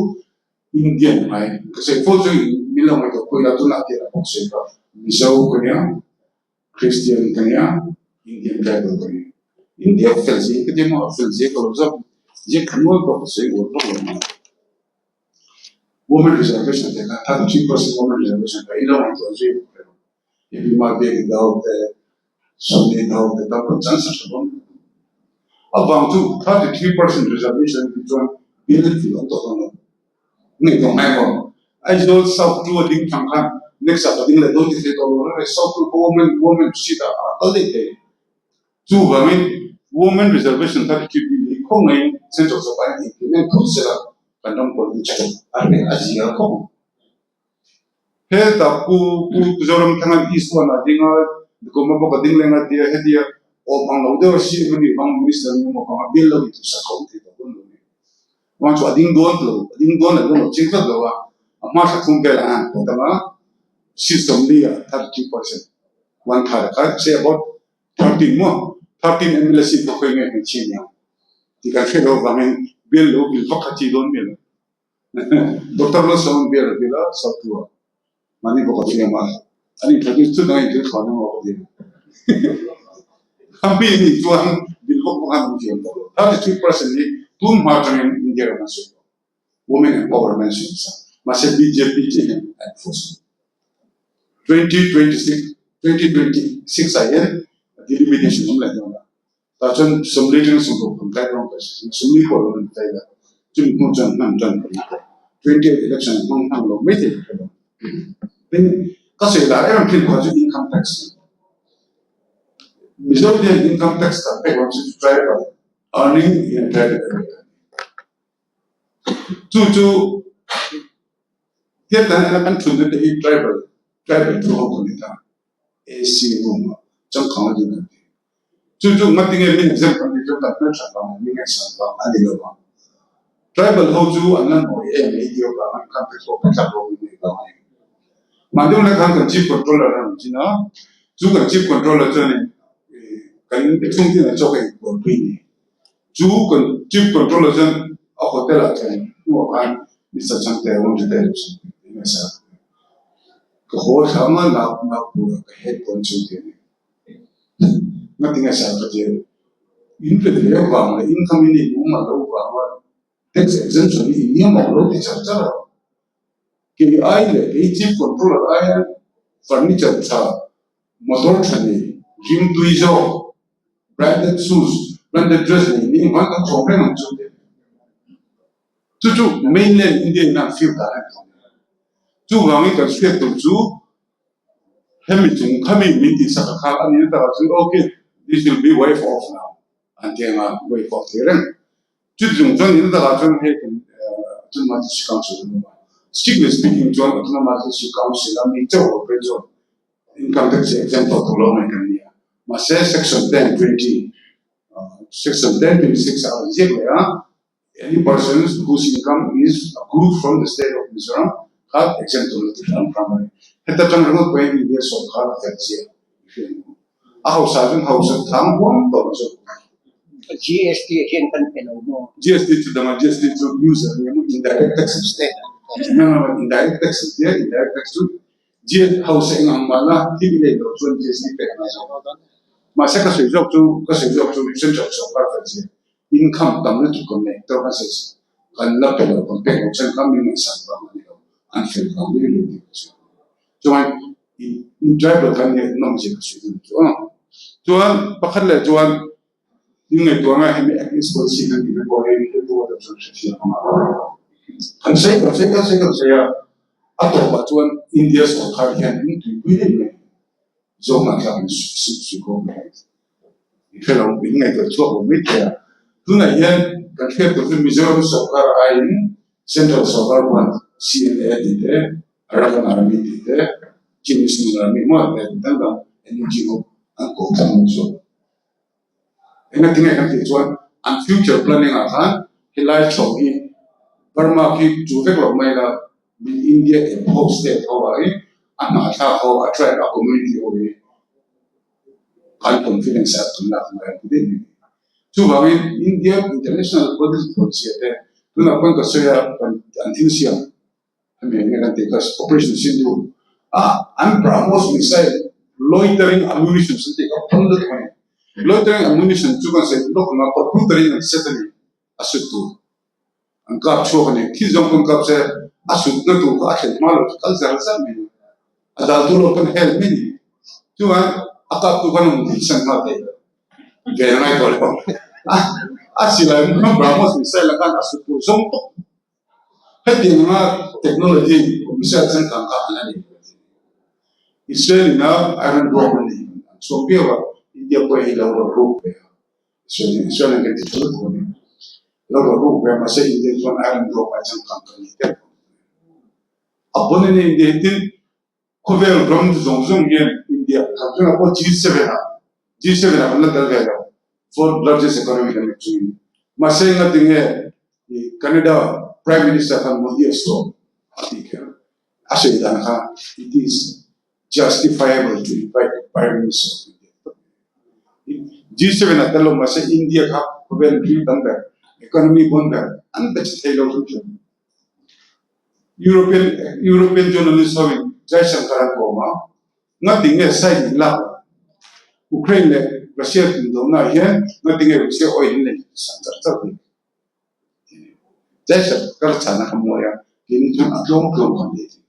Indian mai ka sawi fo chu min lo ngaihtuah pawh ila tunah tirah pawh ka sawi kha Mizo ka nia Christian ka nia Indian tribal ka ni. India fel zia ka ti maw fel zia ka lo zawk zia kha nual pawh ka sawi uar vak lo mai. Women reservation te kha 33% women reservation kha i lo ngaihtuah zui bawk lo. Hepi ma biak i dau te Sunday dau te tam pawh chance a tha dawn khawp ang. Avang chu 33% reservation tih chuan bill fil awm tawh dawn lo. Ngaihtuah ngai maw? Aizawl South 2 a ding thang khan next ah ka ding leh dawn ti thei tawh lo reng reng South 2 kha women women seat ah a kal daih thei. Chuvangin women reservation 33 bill hi khawngaihin central sorkar in implement thut sela kan ram politics pawh a reh a zia khawp ang. Hetah Pu Pu Zoramthanga East one ah ding a, Dikawma bawk a ding leng a tia hetia awm ang lo deuh a CM a nih vang Minister a nih vang a bill lo intuhsak a awm thei tawh dawn lo a ni. Vang chu a ding dawn lo, a ding dawn leh dawn lo ching tlat lo a, a hma thla thum velah a han pawt ang a, seat 40 ah 33%, one third a kai say about 13 maw, 13 mla seat pawh khawi nge hmeichhia nia tih kan hriat loh avangin bill lo bill vak kha chi dawn mi lo. Doctor Lalsawm bial a bial a, South 2 ah mahni bawk a fiam a, an introduce thut ang a inthil thlawn emaw ka ti a. A mi nih chuan bill vak vak an awm thiam tawh lo. 33% hi tun hma atangin India ram an sawi tawh. Women empowerment sawi nasa. Mahse bjp chiah hian a enforce lo. 2026 2026 ah hian delimitation awm leh dawn a. Tah chuan 40 atanga 60 kan kai dawn tawh si. 40 pawh lo an kai la. Chumi hnu chuan hman tan kan ni tawh. 28 election hmang hman lo mai thei ka hre lo. Tin, ka sawi lar em em thin kha chu income tax. Mizo te hian income tax kan pek lo chu tribal earning in a tribal area kan ni. Chu chu tiat dan ena kan thunna te hi tribal tribal thu ho kan ni ta. AC room ah changkang a ding kan ti. Chu chu ngatinge min exam kan tih chu kan hmelthat vang leh min ngaihsan vang a ni lo vang. Tribal ho chu an la nawi em mai tih avang a income tax pawh pe tlat lo min ngaih vang a ni. Mahni hunlai khan kan chief controller a rawn chin a, chu kan chief controller chuanin kan chhungtin an chawk a inbuaipui ni. Chu kan chief controller chuan a hotel ah chuan hnuah khan Mister Changte a rawn ri ta lo sawi tih a ngaihsan. Ka haw thlam a nak nak tur a ka head dawn chu ti a ni. Ngati ngaihsan ka ti a ni. In pe ve avang leh income in i mum a lo vang a tax exemption hi i niam ang lo ti char char a. Kei ai leh kei chief controller aia furniture tha motor tha nei rim tui zawk branded shoes branded dress nei ning hman kan chawm reng ang chu ti a ni. Chu chu mainland India in a an fir dan a ni thawm. Chuvangin kan hriat tur chu. Hemi chung khami min tihsak a kha a nih na takah chuan okay, this will be waive off now an ti ang a, waive off thei reng. Chuti chung chuan nih na takah chuan hei kan Autonomous District Council an awm a, strictly speaking chuan Autonomous District Council a mi chauh lo phei chuan income tax hi exempt tawh tur lo mai kan ni a. Mahse section 10 20 section 10 26 ah a rawn ziak leh a, Any persons whose income is accrued from the state of Mizoram kha exempt tur lo ti hram hram a ni. Heta tang ringawt pawhin India sawrkar a fel chiah i hria ang u. A hausa chuan hausa thang huam tawh ang zawk.
GST hian kan pe lo maw?
GST chu dang a, GST chu user a ni a maw, indirect tax
State
No no no, indirect tax a tia, indirect tax chu GST hausa eng ang mahna thil i nei loh chuan GST pek a ngai zawk. Mahse ka sawi zawk chu, ka sawi zawk chu central sawrkar fel chiah. Income tam lutuk kan nei tawk a se kan la pe lo kan pek loh chuan kan min ngaihsan vang a ni lo an fel vang mai lo tih ka sawi chuan in tribal kan nih nawm zia ka sawi dawn chu a chuan pakhat leh chuan in ngaihtuah ngai hemi act is policy kan tih na pawh hi hei pawh ka chuan hrethiam ang a kan sawi kan sawi kan sawi kan sawi a a tawpah chuan India sawrkar hian in tuipui daih mai zawng ah thlak in sui khawm mai. I hre lo, in ngaihtuah chhuak lo mai thei a. Tunah hian kan hriat tur chu Mizoram sawrkar aiin Central sawrkar huan CNA tih te, Arakan Army tih te, Chin National Army hmuah te dang dang NGO an koh tlang lo zawk. Engatinge kan tih chuan an future planning ah khan helai chho hi Burma khi chu vek lo mai la India eng ho state ho ah hi a hnahthlak ho a tribe a community ho hi kan confidence ah kan lak ngai ang ti daih mai. Chuvangin India international bodies policy te tunah pawn ka sawi a kan an thil siam hemi eng nge kan tih kha operation sindoor ah an brahmos missile loitering ammunitions an tih kha phal lutuk a ni. Loitering ammunition chu kan sawi lawk ang a computer in an set a ni a sut tur. An kap chhuak a ni. Thil zawng pawn kap se a sutna tur kha a thlen hma lo chu kal zar zar mai a ni. A dal tur lo pawn hel mai a ni. Chuan a kap tu khan a hmu tih san nghal thei lo. Ve a ngai tawh lo. A silai BrahMos missile ah khan a sut tur zawng tawp. Hetiang anga technology missile changkang kha an la nei lo a ti. Israel in a Iron Dome an nei an chhuak viau a, India pawh hi lo rawn ruk ve a. Israel in kan ti tha lutuk a ni. Lo rawn ruk ve mahse India chuan Iron Dome ai changkang kan ni tep ang. A pawn in India hi tin khawvel ram zawng zawng hian India kan tunah pawh G7 ah G7 ah kan la tel ve lo fourth largest economy kan ni chungin mahse ngatinge Canada Prime Minister khan Modi a sawm a tih kher a sawi dan kha it is justifiable to invite the Prime Minister of India. G7 ah tel lo mahse India kha khawvel mihring tam ber, economy bon ber an pe che thei lo hrim hrim. European European journalist ho in Jaishankar an kawm a, ngatinge nge side in lak lo? Ukraine leh Russia tindona ah hian ngatinge Russia oil in lei san char char bik? Jaishankar chhana kha mawi a, keini chuan a tlawm tlawm kan nei thei.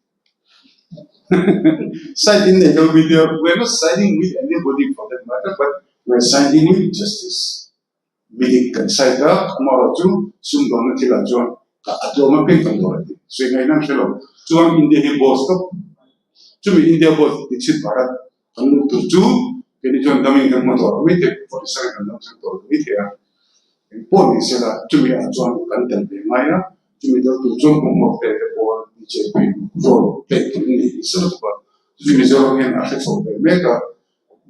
Side in nei lo video, we are not siding with anybody for that matter but we are siding with justice. Midik kan side a, amaherawhchu sumdawnna thilah chuan a tlawm apiang kan dawr a ti. Sawi ngaihna an hre lo. Chuan India hi boss tawp. Chumi India boss Dikshit Bharat kan luh tur chu keini chuan damin kan hma tawh mai thei, 47 kan dam thleng tawh mai thei a. Engpawh ni sela chumi ah chuan kan tel ve ngai a, chumi tel tur chuan hmuhmawk te te pawh BJP role play tur in nei nasa lutuk a, chu Mizoram hian a hre chho ve mek a,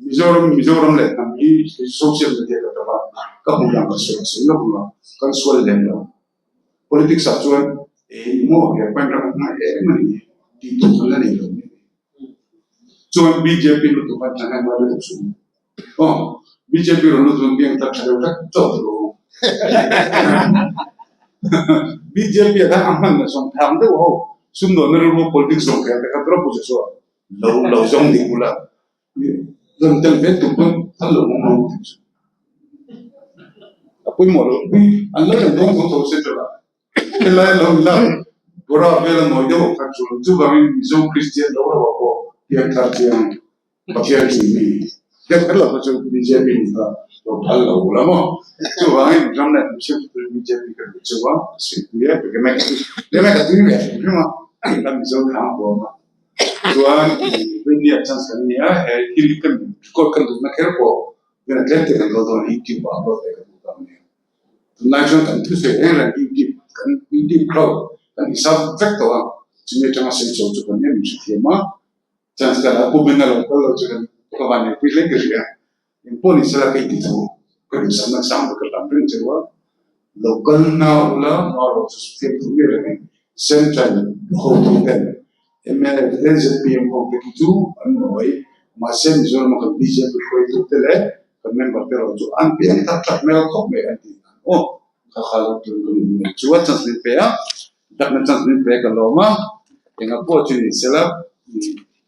Mizoram Mizoram leh hnam hi social media ka tam a, ka hmuh dan ka sawi sawi lawk ang a, kan sual lem lo. Politics ah chuan engmaw he pain ram a hmangaih em a ni tih tur kan la nei lo mai. Chuan BJP lutuk an thlan hian lutuk suh aw BJP rawn lut chuan biang tak tha deuh hlek chauh chu lo BJP ah khan a hman na sawm thang deuh ho sumdawnna rilru politics zawng kher te kha tura puja chu lo lo zawng ding ula rawn tel ve tum pawn an lo awm lo tih chu a pawimawh lo an lo tel dawn tho tho se tawh Helai lo ila Bora vela nawi deuh kha chu chuvangin Mizo Kristian lo lo ah pawh pianthar chiang Pathian tih mi deuh kher lo kha chu bjp nih kha lo phal lo la maw. Chuvangin ram leh hnam siam turin bjp ka duh cheu a, ka suihpui e, ka tui ve hrim hrim a, la Mizo thang huam a. Chuan India chance kan nia he thil hi kan record kan duhna kher pawh vena tlem te kan lo dawn a YouTube ah upload leh kan duh ta mai a. Tunlai chuan kan thusawi reng reng YouTube kan YouTube crowd kan hisap vek tawh a, chumi atanga sawi chho chu kan em hrethiam a, chance kan a pum in a lo kal lo chu kan ka van neihpui hle ka hria. Engpawh ni sela kei ti chu ka duhsakna sang ber ka hlam reng cheu a, lo kal hna ula marawh chu fiam thu miah reng in Central hotu ten mla te zpm ho te khi chu an nawi mahse Mizoram a kan bjp hruaitu te leh kan member te erawh chu an piang tak tak hmel khawp mai an tih dan aw kha kha lo tum ka min nei chu a chance min pe a dakna chance min pe ka lawm a enga pawh chu ni sela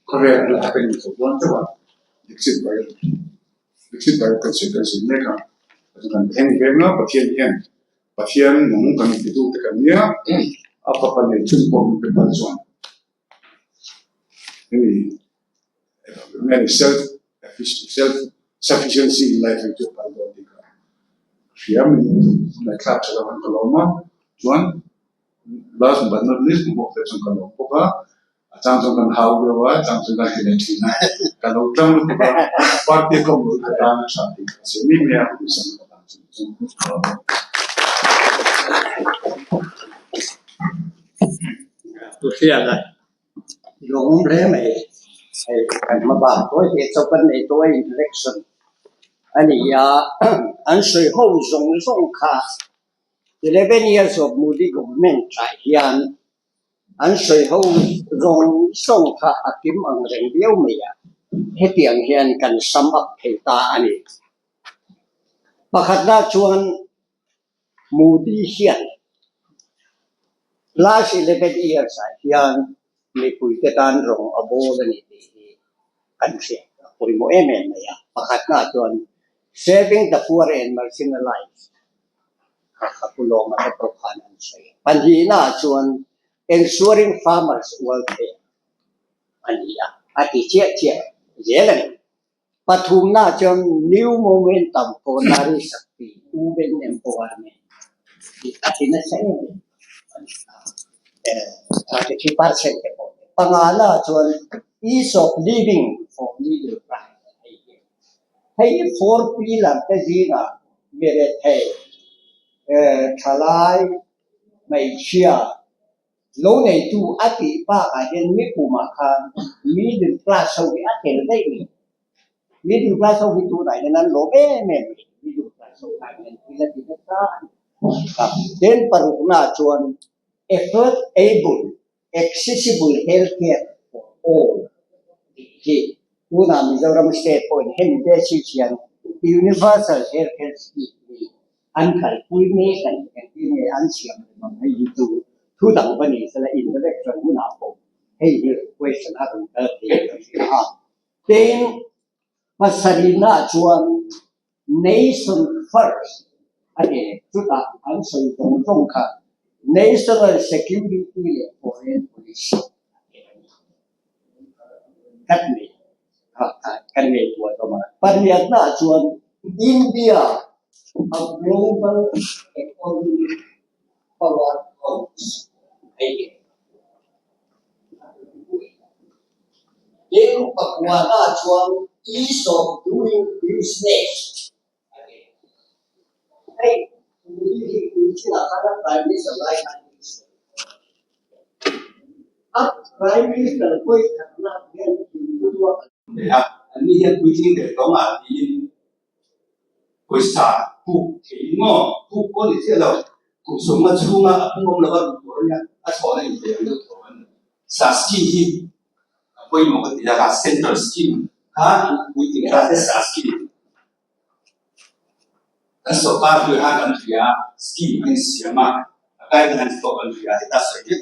khawvel a la happening chho dawn teuh a Dixit bai Dixit bai kan sawi kan sawi mek a kan thleng veng a Pathian hian Pathian nung kan ti tu te kan nia a fapa nei chhun pawh min pe pal chuan hemi nge ni self self sufficiency in life hi chu pal dawn tih ka hria min ngaihthlak tha lo an ka lawm a chuan last but not least hmuh te chuan ka lawm bawk a. A chang chuan kan hau deuh a, a chang chuan kan ti leh thin a. Ka lo tang lutuk a, party a ka awm loh ka tan a tha tih ka sawi mai mai a, ka duhsakna ka tan chu chu ka lo awm.
Thu hriat a lawm hle mai. Hei kan hma bak tawi te chauh kan nei tawh a introduction a ni a, an sawi ho zawng zawng kha 11 years of Modi government ah hian An sawi ho zawng zawng kha a kim ang reng viau mai a, hetiang hian kan sum up thei ta a ni. Pakhatna chuan Modi hian last 11 years ah hian mipuite tan rawng a bawl a ni tih hi kan hriat a pawimawh em em mai a. Pakhatna chuan saving the poor and marginalized kha ka pu lawm a hre pawh khan an sawi a. Pahnihnaah chuan ensuring farmers welfare a ni a, a ti chiah chiah zel a ni. Pathumnaah chuan new momentum for Nari Shakti, women empowerment tih a ti nasa em em a ni a, 33% te pawh. Panganaah chuan ease of living for middle class hei hi. Hei hi four pillar te zingah mirethei, thalai, hmeichhia, lo neitu a tih bakah hian mikumah khan middle class ho hi a tel daih ni. Middle class ho hi tunah hian an lawm em em mai. Middle class ho khan hian thil a ti nasa a ni. Then paruknaah chuan effort able Accessible Healthcare for All tih hi tunah Mizoram State pawhin hemi basis hian Universal Healthcare Scheme hi an kalpui mek a ni. Engtin nge an siam reng ang hei hi chu thu dang va ni sela interaction hunah pawh hei hi question a rawn kal thei ka hria a. Tin, pasarihnaah chuan Nation first a ni. Chutah an sawi zawng zawng kha National Security leh Foreign Policy a ti a ni. Kan nei kha kan nei tuah hlawm a. Pariatnaah chuan India a global economic powerhouse a ni. Tin, pakuana chuan ease of doing business a ti. Hei, Modi hi kum chinah khan a Prime Minister lai khan a insawi tawh a. A Prime Minister pawi khatna hian thingpui a kal.
Nei a, anni hian puitling leh tawng ah tiin pawisa puk thei maw? Puk pawh ni chiah lo, kum sawmnga chhunga a pung awm lova ruh tur a nia, a chhawhna inpe ang deuh tho an ni. Sa scheme hi a pawimawh ka ti a, kha central scheme kha puitling ta te sa scheme kan sorkar hlui khan kan hria a, scheme an insiam a, a guidelines pawh kan hria a, heta sawi vek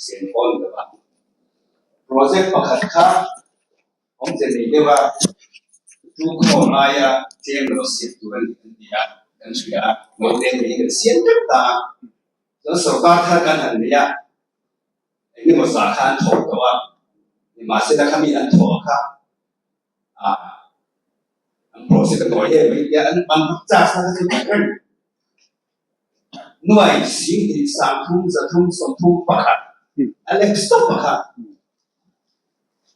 sen pawh a ni lo va. Project pakhat kha Awmze nei deuh a, tu khawm aia tlem lo siam tur a ni kan ti a, kan hria a, naute nei kan siam vek ta a, chuan sorkar thar kan han nei a, eng emaw zah kha an thawk tawh a, nimahsela khami an thawh kha ah an process a tawi em mai tia an an charge na kha chu tak reng nuai sing 30,331 a lek stop a kha.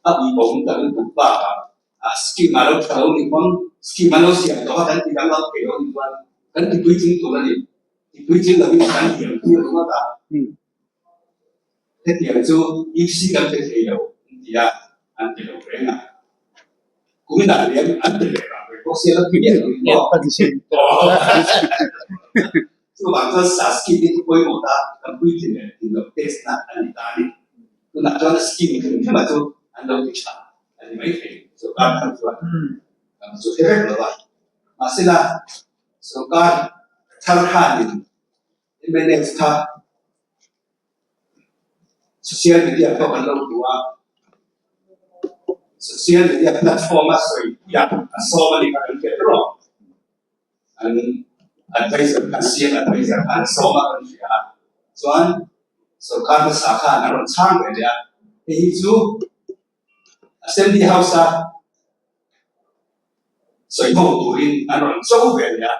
A uiawm tak in duh bakah a scheme a lo tha lo nih pawn scheme an lo siam tawh a kan ti dang lo thei lo nih chuan kan ti puitling tur a ni. Ti puitling lovin kan liam tir ringawt a. Hetiang chu UC kan pe thei lo an ti a, an ti lo reng a. Kuminah liam an pe leh rah ve bawk sia la ti miah lo in maw? Chuvang chuan sa scheme hi chu pawimawh ta kan puitling leh tling lo test na a ni ta a ni. Tunah chuan a scheme hrim hrima chu an lo ti tha a ni maithei sorkar thar chuan kan chu hre vek lo a. Mahsela sorkar thar khanin mnf kha social media pawh kan lo hmu a, social media platform a sawi piah a sawm a ni kha kan hriat rawh. An advisor khan CM advisor khan a sawm a kan hria a, chuan sorkar hmasa khan a rawn chhang ve leh a, hei hi chu Assembly House a sawi ho turin an rawn cho ve leh a.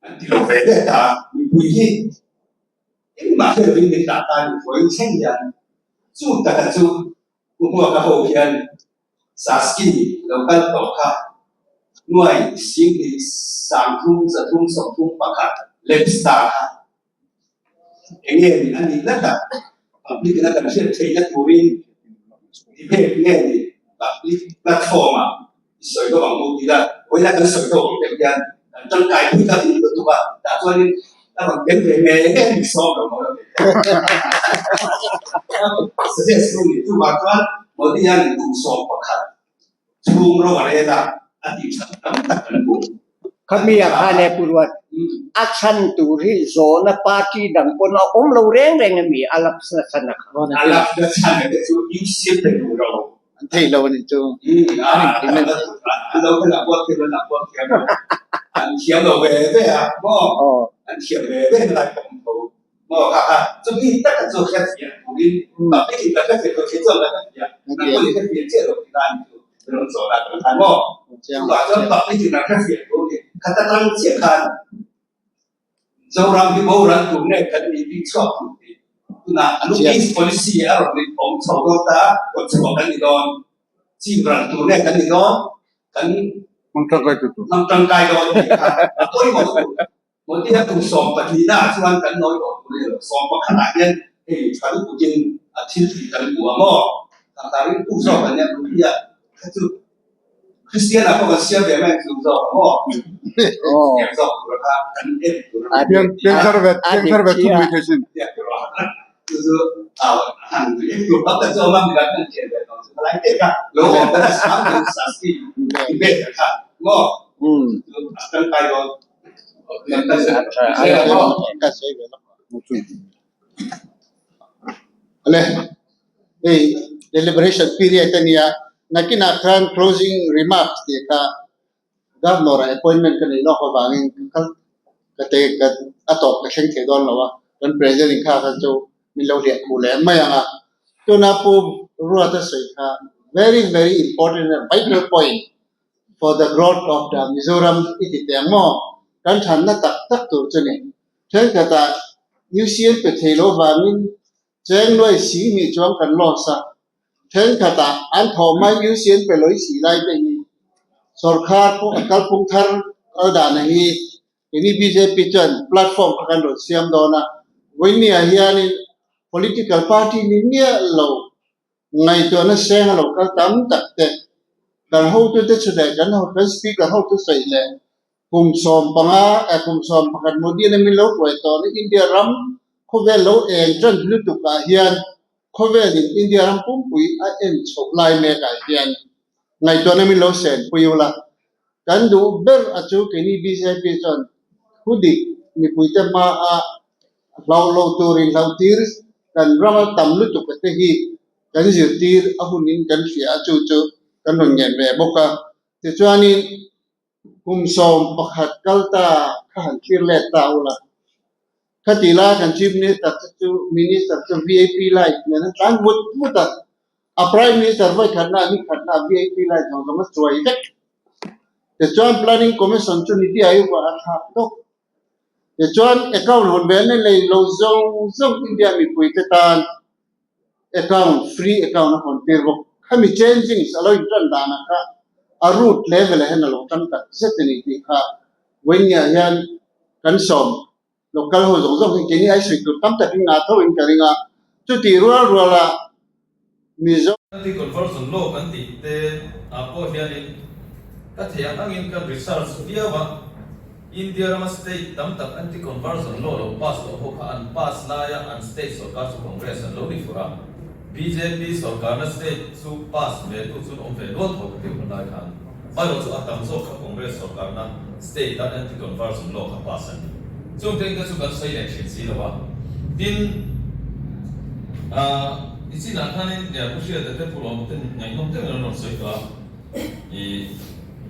An ti lo ve ve ta, mipui hi engmah hre lovin min dah ta a ni, vawiin thleng hian chu taka chu Pu Hmuaka ho hian Saski lo kal tawh kha nuai singhnih sangthum zathum sawmthum pakhat Lepstar kha enge ni a nih nata public in a kan hriat theihna turin debate nge ni public platform ah i sawi deuh ang u tila vawiina kan sawi deuh ang deuh hian kan tangkai pui ta lut lutuk a tah chuanin a rawn tel ve ngei ngei ni sawm lo maw lo ti suggest tu ni chuvang chuan Modi hian kum 11 chhung ro a rel a a tih that tam tak kan hmu.
Khami a khan e Pu Ruat, a chhan tur hi zawhna party dang pawn a awm lo reng reng ami a lapse na chhan a kha.
A lapse na chhan te chu UCM pe duh lo.
An thei lo a nih chu.
An implement an lo khan a buat thiam an buat thiam lo. An thiam lo ve ve a maw? An thiam ve ve na lai pawh an tho. Maw kha kha chumi taka chu hriat fiah turin public in kan hre fiah lo thei chuan kan hre fiah. Nang pawhin hre fiah chiah lo ti ta a nih chu. Rawn zawh dan kan khan maw? Chuvang chuan public in an hre fiah tur a ni. Khat atang chiah khan Zoram hi boral tur nge kan nih bik chhuak tur tih tunah Look East Policy a rawn awm chho dawn ta, rawn chhuah kan ni dawn. Chim ral tur nge kan ni dawn, kan
hmang tangkai tur tur.
Hmang tangkai dawn tih kha a pawimawh lutuk. Modi a kum 12 ah chuan kan nawi tawh tur a ni lo. 11 ah hian hei tha lutukin a thil tih kan hmu a maw? Tangkarin tu zawk an nia Modi a kha chu Kristian ah pawh kan siam ve mai ang chu zawk a maw? Siam zawk tur kha kan en tur a ni.
Piangthar ve piangthar ve thum mai thei sin.
Chu chu han en tur tam tak chu a awm a, midang kan thian ve tawh chu ka lai tek a, lo awm ta sang deuh sasti debate kha maw? Chu a tangkai dawn.
Ale hei deliberation period a nia nakinah khan closing remarks tih kha governor ah appointment ka neih lawk avangin ka ka te ka a tawp ka thleng thei dawn lo a kan president in kha kha chu min lo hliah khuh leh mai ang a tuna pu Ruata sawi kha very very important and vital point for the growth of the Mizoram i ti teh ang maw? Kan thanna tak tak tur chu ni. Thenkhatah UCL pe thei lo vangin cheng nuai sing hnih chuang kan loss a, thenkhatah an thawh mai UCL pe lawih si lai te hi sorkar pawh a kalphung thar kal dan ang hi keini bjp chuan platform kha kan rawn siam dawn a, vawinia hianin political party ni miah lo Ngaihtuahna seng a lo kal tam tak te, kan hotute chu leh kan kan speaker hotu sawi leh kum 15 eh kum 11 Modi na min lo hruai tawh na India ram khawvel lo eng tan lutuk ah hian khawvel in India ram pumpui a en chhoh lai mek ah hian ngaihtuahna min lo sen pui ula kan duh ber a chu keini bjp chuan thu dik mipuite hma a Hlauh lo turin hlauhtir kan rama tam lutuk a te hi kan zirtir a hunin kan hria a, chu chu kan rawn ngen ve bawk a. Tichuanin kum 11 kal ta kha han thlir let ta ula, khati lai kan Chief Minister te chu Minister chu vip light nen an tlan vut vut a, a Prime Minister vawi khatna ni khatna vip light zawng zawng a chuai vek. Tichuan Planning Commission chu Niti Aayog ah a thlak tawk. Tichuan account hawn ve na nei lo zawng zawng India mipuite tan account free account a hawn tir bawk Khami changings a lo intan danah kha a root level ah hian a lo tan tak zet a ni tih kha vawinia hian kan sawm local ho zawng zawng hi keini ai sawi tur tam takin ngah tho in ka ring a, chutih rual ruala Mizo.
Anti conversion law kan tih te ah pawh hianin ka theih ang angin kan research viau a, India rama state tam tak anti conversion law lo pass tawh ho kha an pass laia an state sorkar chu Congress an lo ni fur a, bjp sorkarna state chu pass ve tu chun awm ve nual tho ka ti hun lai khan. Hmaerawh chu a tam zawk kha Congress sorkarna state a anti conversion law kha pass an ni. Chung te chu kan sawi leh thin si lo a. Tin, ah i chinah khanin Pu Hriata te Pu Lawma te ngaihnawm deuhin an rawn sawi tawh a. I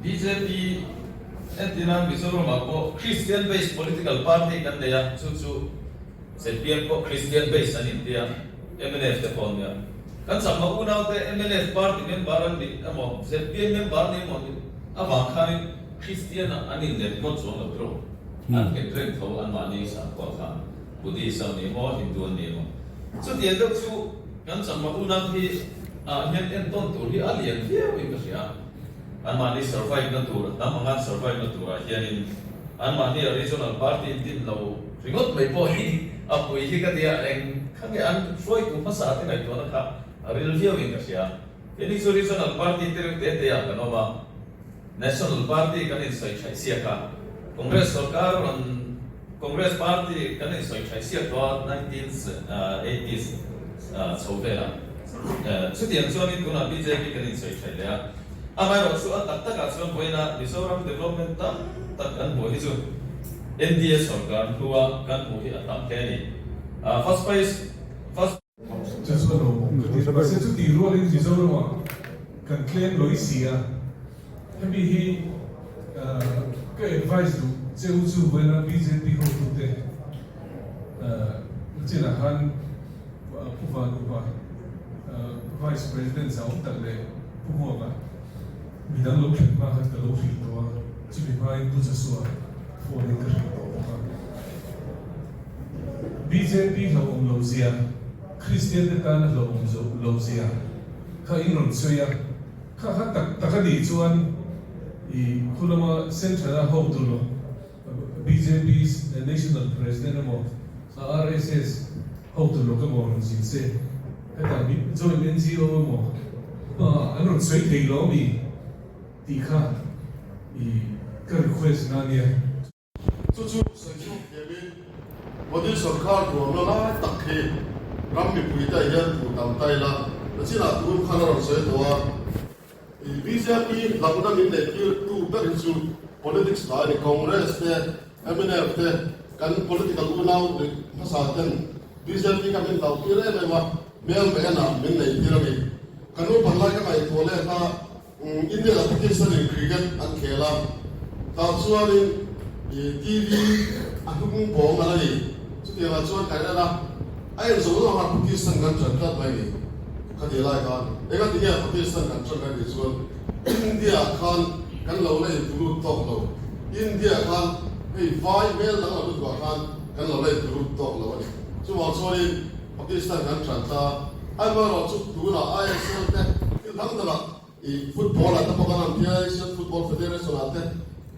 bjp entirna Mizoram ah pawh Christian based political party kan nei a, chu chu zpm pawh Christian based an intia, mnf te pawh an nia. Kan chakma unaute mnf party member an nih emaw zpm member an nih emaw avang khanin Christian ah an inlet ngawt chuang lo tawh. An nghet reng tho anmahni sakhua kha Buddhist an ni emaw Hindu an ni emaw. Chutiang deuh chu kan chakma unau hi ah hian entawn tur hi a lian viau in ka hria. Anmahni survive na tur, hnam anga an survive na turah hianin anmahni a regional party in din lo ringawt mai pawh hi a pui hi ka tia, eng kha nge an hruaitu hmasa te ngaihtuahna kha a ril viau in ka hria. Keini chu regional party te reuh te te ah kan awm a, national party kan insawi thaih siak a, Congress sorkar rawn Congress party kan insawi thaih siak tawh a 1980s chho velah. Chutiang chuanin tunah bjp kan insawi thaih leh a. Amaherawh chu a tak takah chuan vawiina Mizoram development tam tak kan hmuh hi chu NDA sorkar hnua kan hmuh hi a tam hle a ni. First place, first.
Chu chu a lo awm ka ti. Mahse chutih rualin Mizoramah kan tlem lawih si a, hemi hi ka advice duh che u chu vawiina bjp hotute chinah khan Pu Vanupa Vice President zau tak leh Pu Hmuaka midang lo thlen hma khan ka lo hrilh tawh a, chumi hmain Pu Jasua phone in ka hrilh tawh bawk a. Bjp hlauhawm lo zia, Kristian te tana hlauhawm lo zia kha in rawn sawi a, kha kha tak tak a nih chuan i khu lama Central a hotu lo bjp National President emaw RSS hotu lawk emaw rawn zin se, hetah min join NGO emaw an rawn sawi thei lo ami tih kha i ka request na ania.
Chu chu sawi chhuak thiamin Modi sorkar tuamna lai tak hi ram mipuite ah hian hmuh tam ta ila, nachinah tun khan a rawn sawi tawh a. Bjp hlauhna min neih tir tu ber hi chu politics hlai a ni. Congress te, mnf te, kan political unau leh hmasa ten bjp kha min hlauh tir em em a, hmel meh enah min neih tir a ni. Ka nupan lai ka ngaihtuah let a, India leh Pakistan in cricket an khel a, tah chuanin TV a hnung pawng a la ni. Chutiangah chuan kan en a, a en zawng zawng a Pakistan kan ṭan tlat mai a ni. Khati lai khan enga ti nge Pakistan kan ṭan kan tih chuan India khan kan lo la intulut tawk lo, India khan hei vai hmel dang lo lutuk ah khan kan lo la intulut tawk lo a ni. Chuvang chuanin Pakistan kan ṭan ta a, amaherawhchu tunah ISL te thil dang dangah i football ah te pawh kan rawn tia Asian Football Federation ah te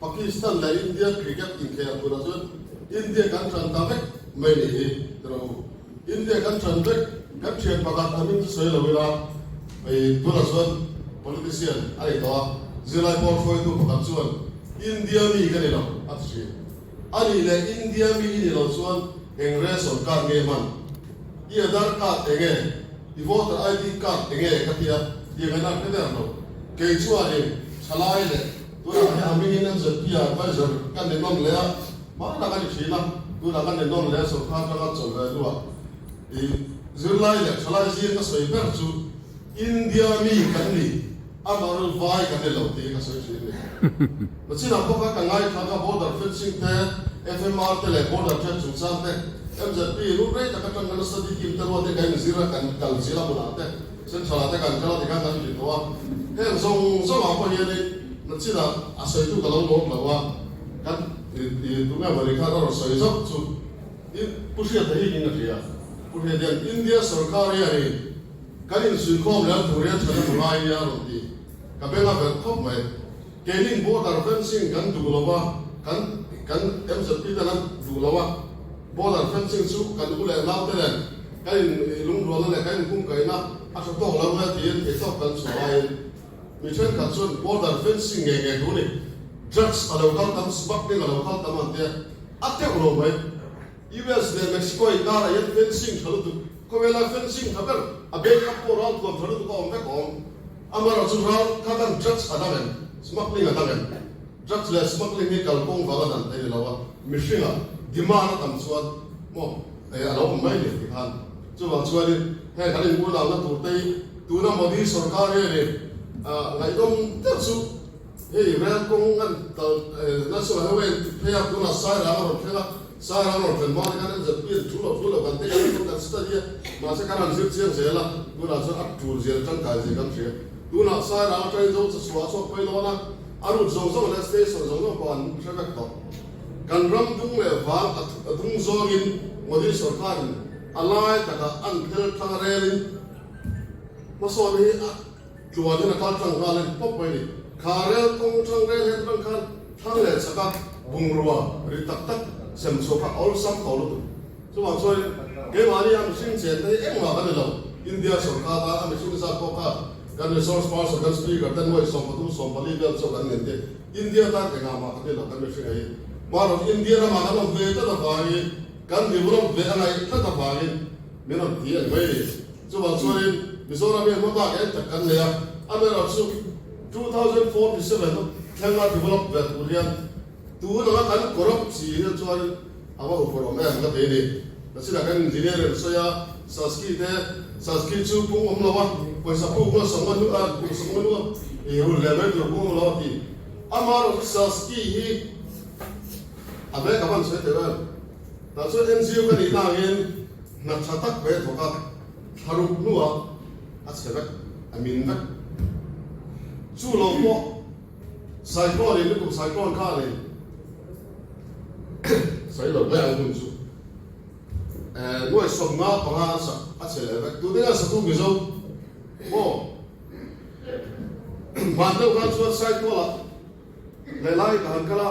Pakistan leh India cricket inkhel turah chuan India kan ṭan ta vek mai ni hi tiraw u. India kan ṭan vek, kan ṭhian pakhat a hming chu sawi lo ila, hei tunah chuan politician a ni tawh a, zirlai pawl hruaitu pakhat chuan India mi ka ni lo a ti ṭhin. A nih leh India mi i ni lo chuan eng ration card nge hman? I Aadhaar card eng nge? I voter ID card eng nge? Ka ti a, tiang an hre der lo. Kei chuanin thalai leh tunah hian a hmingin MZP advisor ka ni nawn leh a, Hmanah ka ni thin a, tunah ka ni nawn leh a sawrkar atanga chawlh ve hnuah i zirlai leh thalai zing ka sawi ber chu India mi kan ni, amaherawhchu vai kan ni lo tiin ka sawi thin a ni. Nachinah pawh kha ka ngaithla kha border fencing te, FMR te leh border trade chungchang te, MZP run rei tak atang kan study team te ruat te kan inzir a, kan kal zil a hmunah te, central ah te kan kal a tikhan kan ti tawh a. Heng zawng zawngah pawh hianin nachinah a sawitu ka lo lawm lo a. Kan tunge mawni khan a rawn sawi zauh chu i Pu Hriata hi in a hria. Pu Hriata hian India sorkar hianin Kan insuikhawm rel tur hian chhan a hmu ngai nia a rawn ti. Ka beng a verh khawp mai. Keinin border fencing kan duh lo a, kan kan MZP ten an duh lo a, border fencing chu kan u leh nau te nen kan in lungrualna leh kan inkumkaihna a tha tawk lo nge tiin theihtawp kan chhuah laiin mi thenkhat chuan border fencing ngei ngei tur ni, drugs a lo kal tam, smuggling a lo kal tam an tia, a teuh lo mai. US leh Mexico inkarah hian fencing tha lutuk, khawvela fencing tha ber, a bag up pawh ral thuam tha lutuk a awm vek awm. Amaherawhchu chu ral kha khan drugs a dang em? Smuggling a dang em? Drugs leh smuggling hi kalkawng vang a dan thei ni lo a, mihringa demand a tam chuan maw eh a lo awm mai ni ti khan. Chuvang chuanin heng kan inbunauna tur te hi tuna Modi sorkar hianin ngaihdawm deuh chu Hei rel kawng an kal National Highway an ti phei a, tunah Sairang a rawn thleng a, Sairang rawn thlen hma te khan MZP an thu lo thu lo kan te kan chuan kan study a, mahse kan han zir chiang zel a, tunah chuan a tul zia leh tangkai zia kan hria. Tunah Sairang atangin zo cha chhuah a chhuak phei dawn a, a route zawng zawng leh station zawng zawng pawh an hre vek tawh. Kan ram dung leh vang a dung zawngin Modi sorkarin a lai takah an phel thlang a relin hmasawn hi a Tluan hian a kal tlang nghal en pawp mai a ni. Kha rel kawng tang rel hian atang khan thlang leh chak a bungrua ri tak tak sem chhuah kha a awlsam tawh lutuk. Chuvang chuan keimahni a mihring chen te hi engmah kan ni lo. India sorkar tan a mihring zat pawh kha kan resource person kan speaker ten nuai 13 14 vel chu kan ngen te India tan engah mah kan ni lo kan mihring a hi. Mahrawh India ramah kan awm ve tlat avangin kan develop ve a ngaih tlat avangin min rawn ti a ni mai a ni. Chuvang chuanin Mizoram hian hmabak eng tak kan nei a, amaherawh chu 2047 thlenga develop ve tur hian tun anga kan corrupt si hian chuanin a va huphurh awm em ka ti a ni. Nachinah kan engineer in sawi a, Saski te, Saski chu pung awm lo a, pawisa puk nga sawm nga hnu a, kum sawm nga hnu a i rul leh mai tur pung awm lo a ti. Amaherawh chu Saski hi a bag a van sawi teh em? Tah chuan NGO ka nih nangin hna tha tak ve thawk a, thlaruk hnuah a chhe vek, a min vek. Chu lo pawh cyclone in lutuk cyclone kha a nei sawi lo mai ang hun chu nuai 55 an sak a chhe leh vek. Tute nge satu Mizo maw? Hman deuh khan chuan cyclone ah Leh lai ka han kal a,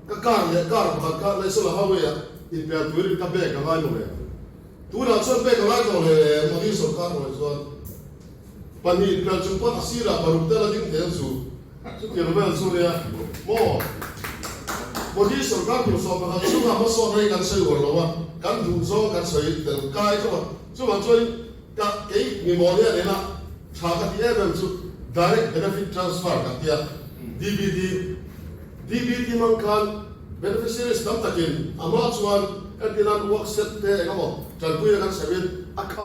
ka car leh car pakhat kha National Highway ah inpel turin ka bag a ngai maw le. Tunah chuan bag a ngai tawh hle le, Modi sorkar hnuai chuan pahnih inpel chung pawn a sirah paruk tel a ding thei ang chu. Chutiang vel chu nia maw. Modi sorkar kum 11 chhungah hmasawn rei kan sawi uar lo a, kan duh zawng kan sawi tel kai tawh a. Chuvang chuan ka kei mi mawl hian ina tha ka ti em em chu direct benefit transfer kan tia DBT DBT hmang khan beneficiaries tam takin a hma chuan kan ti nan work set te engemaw tanpuina kan sem in a.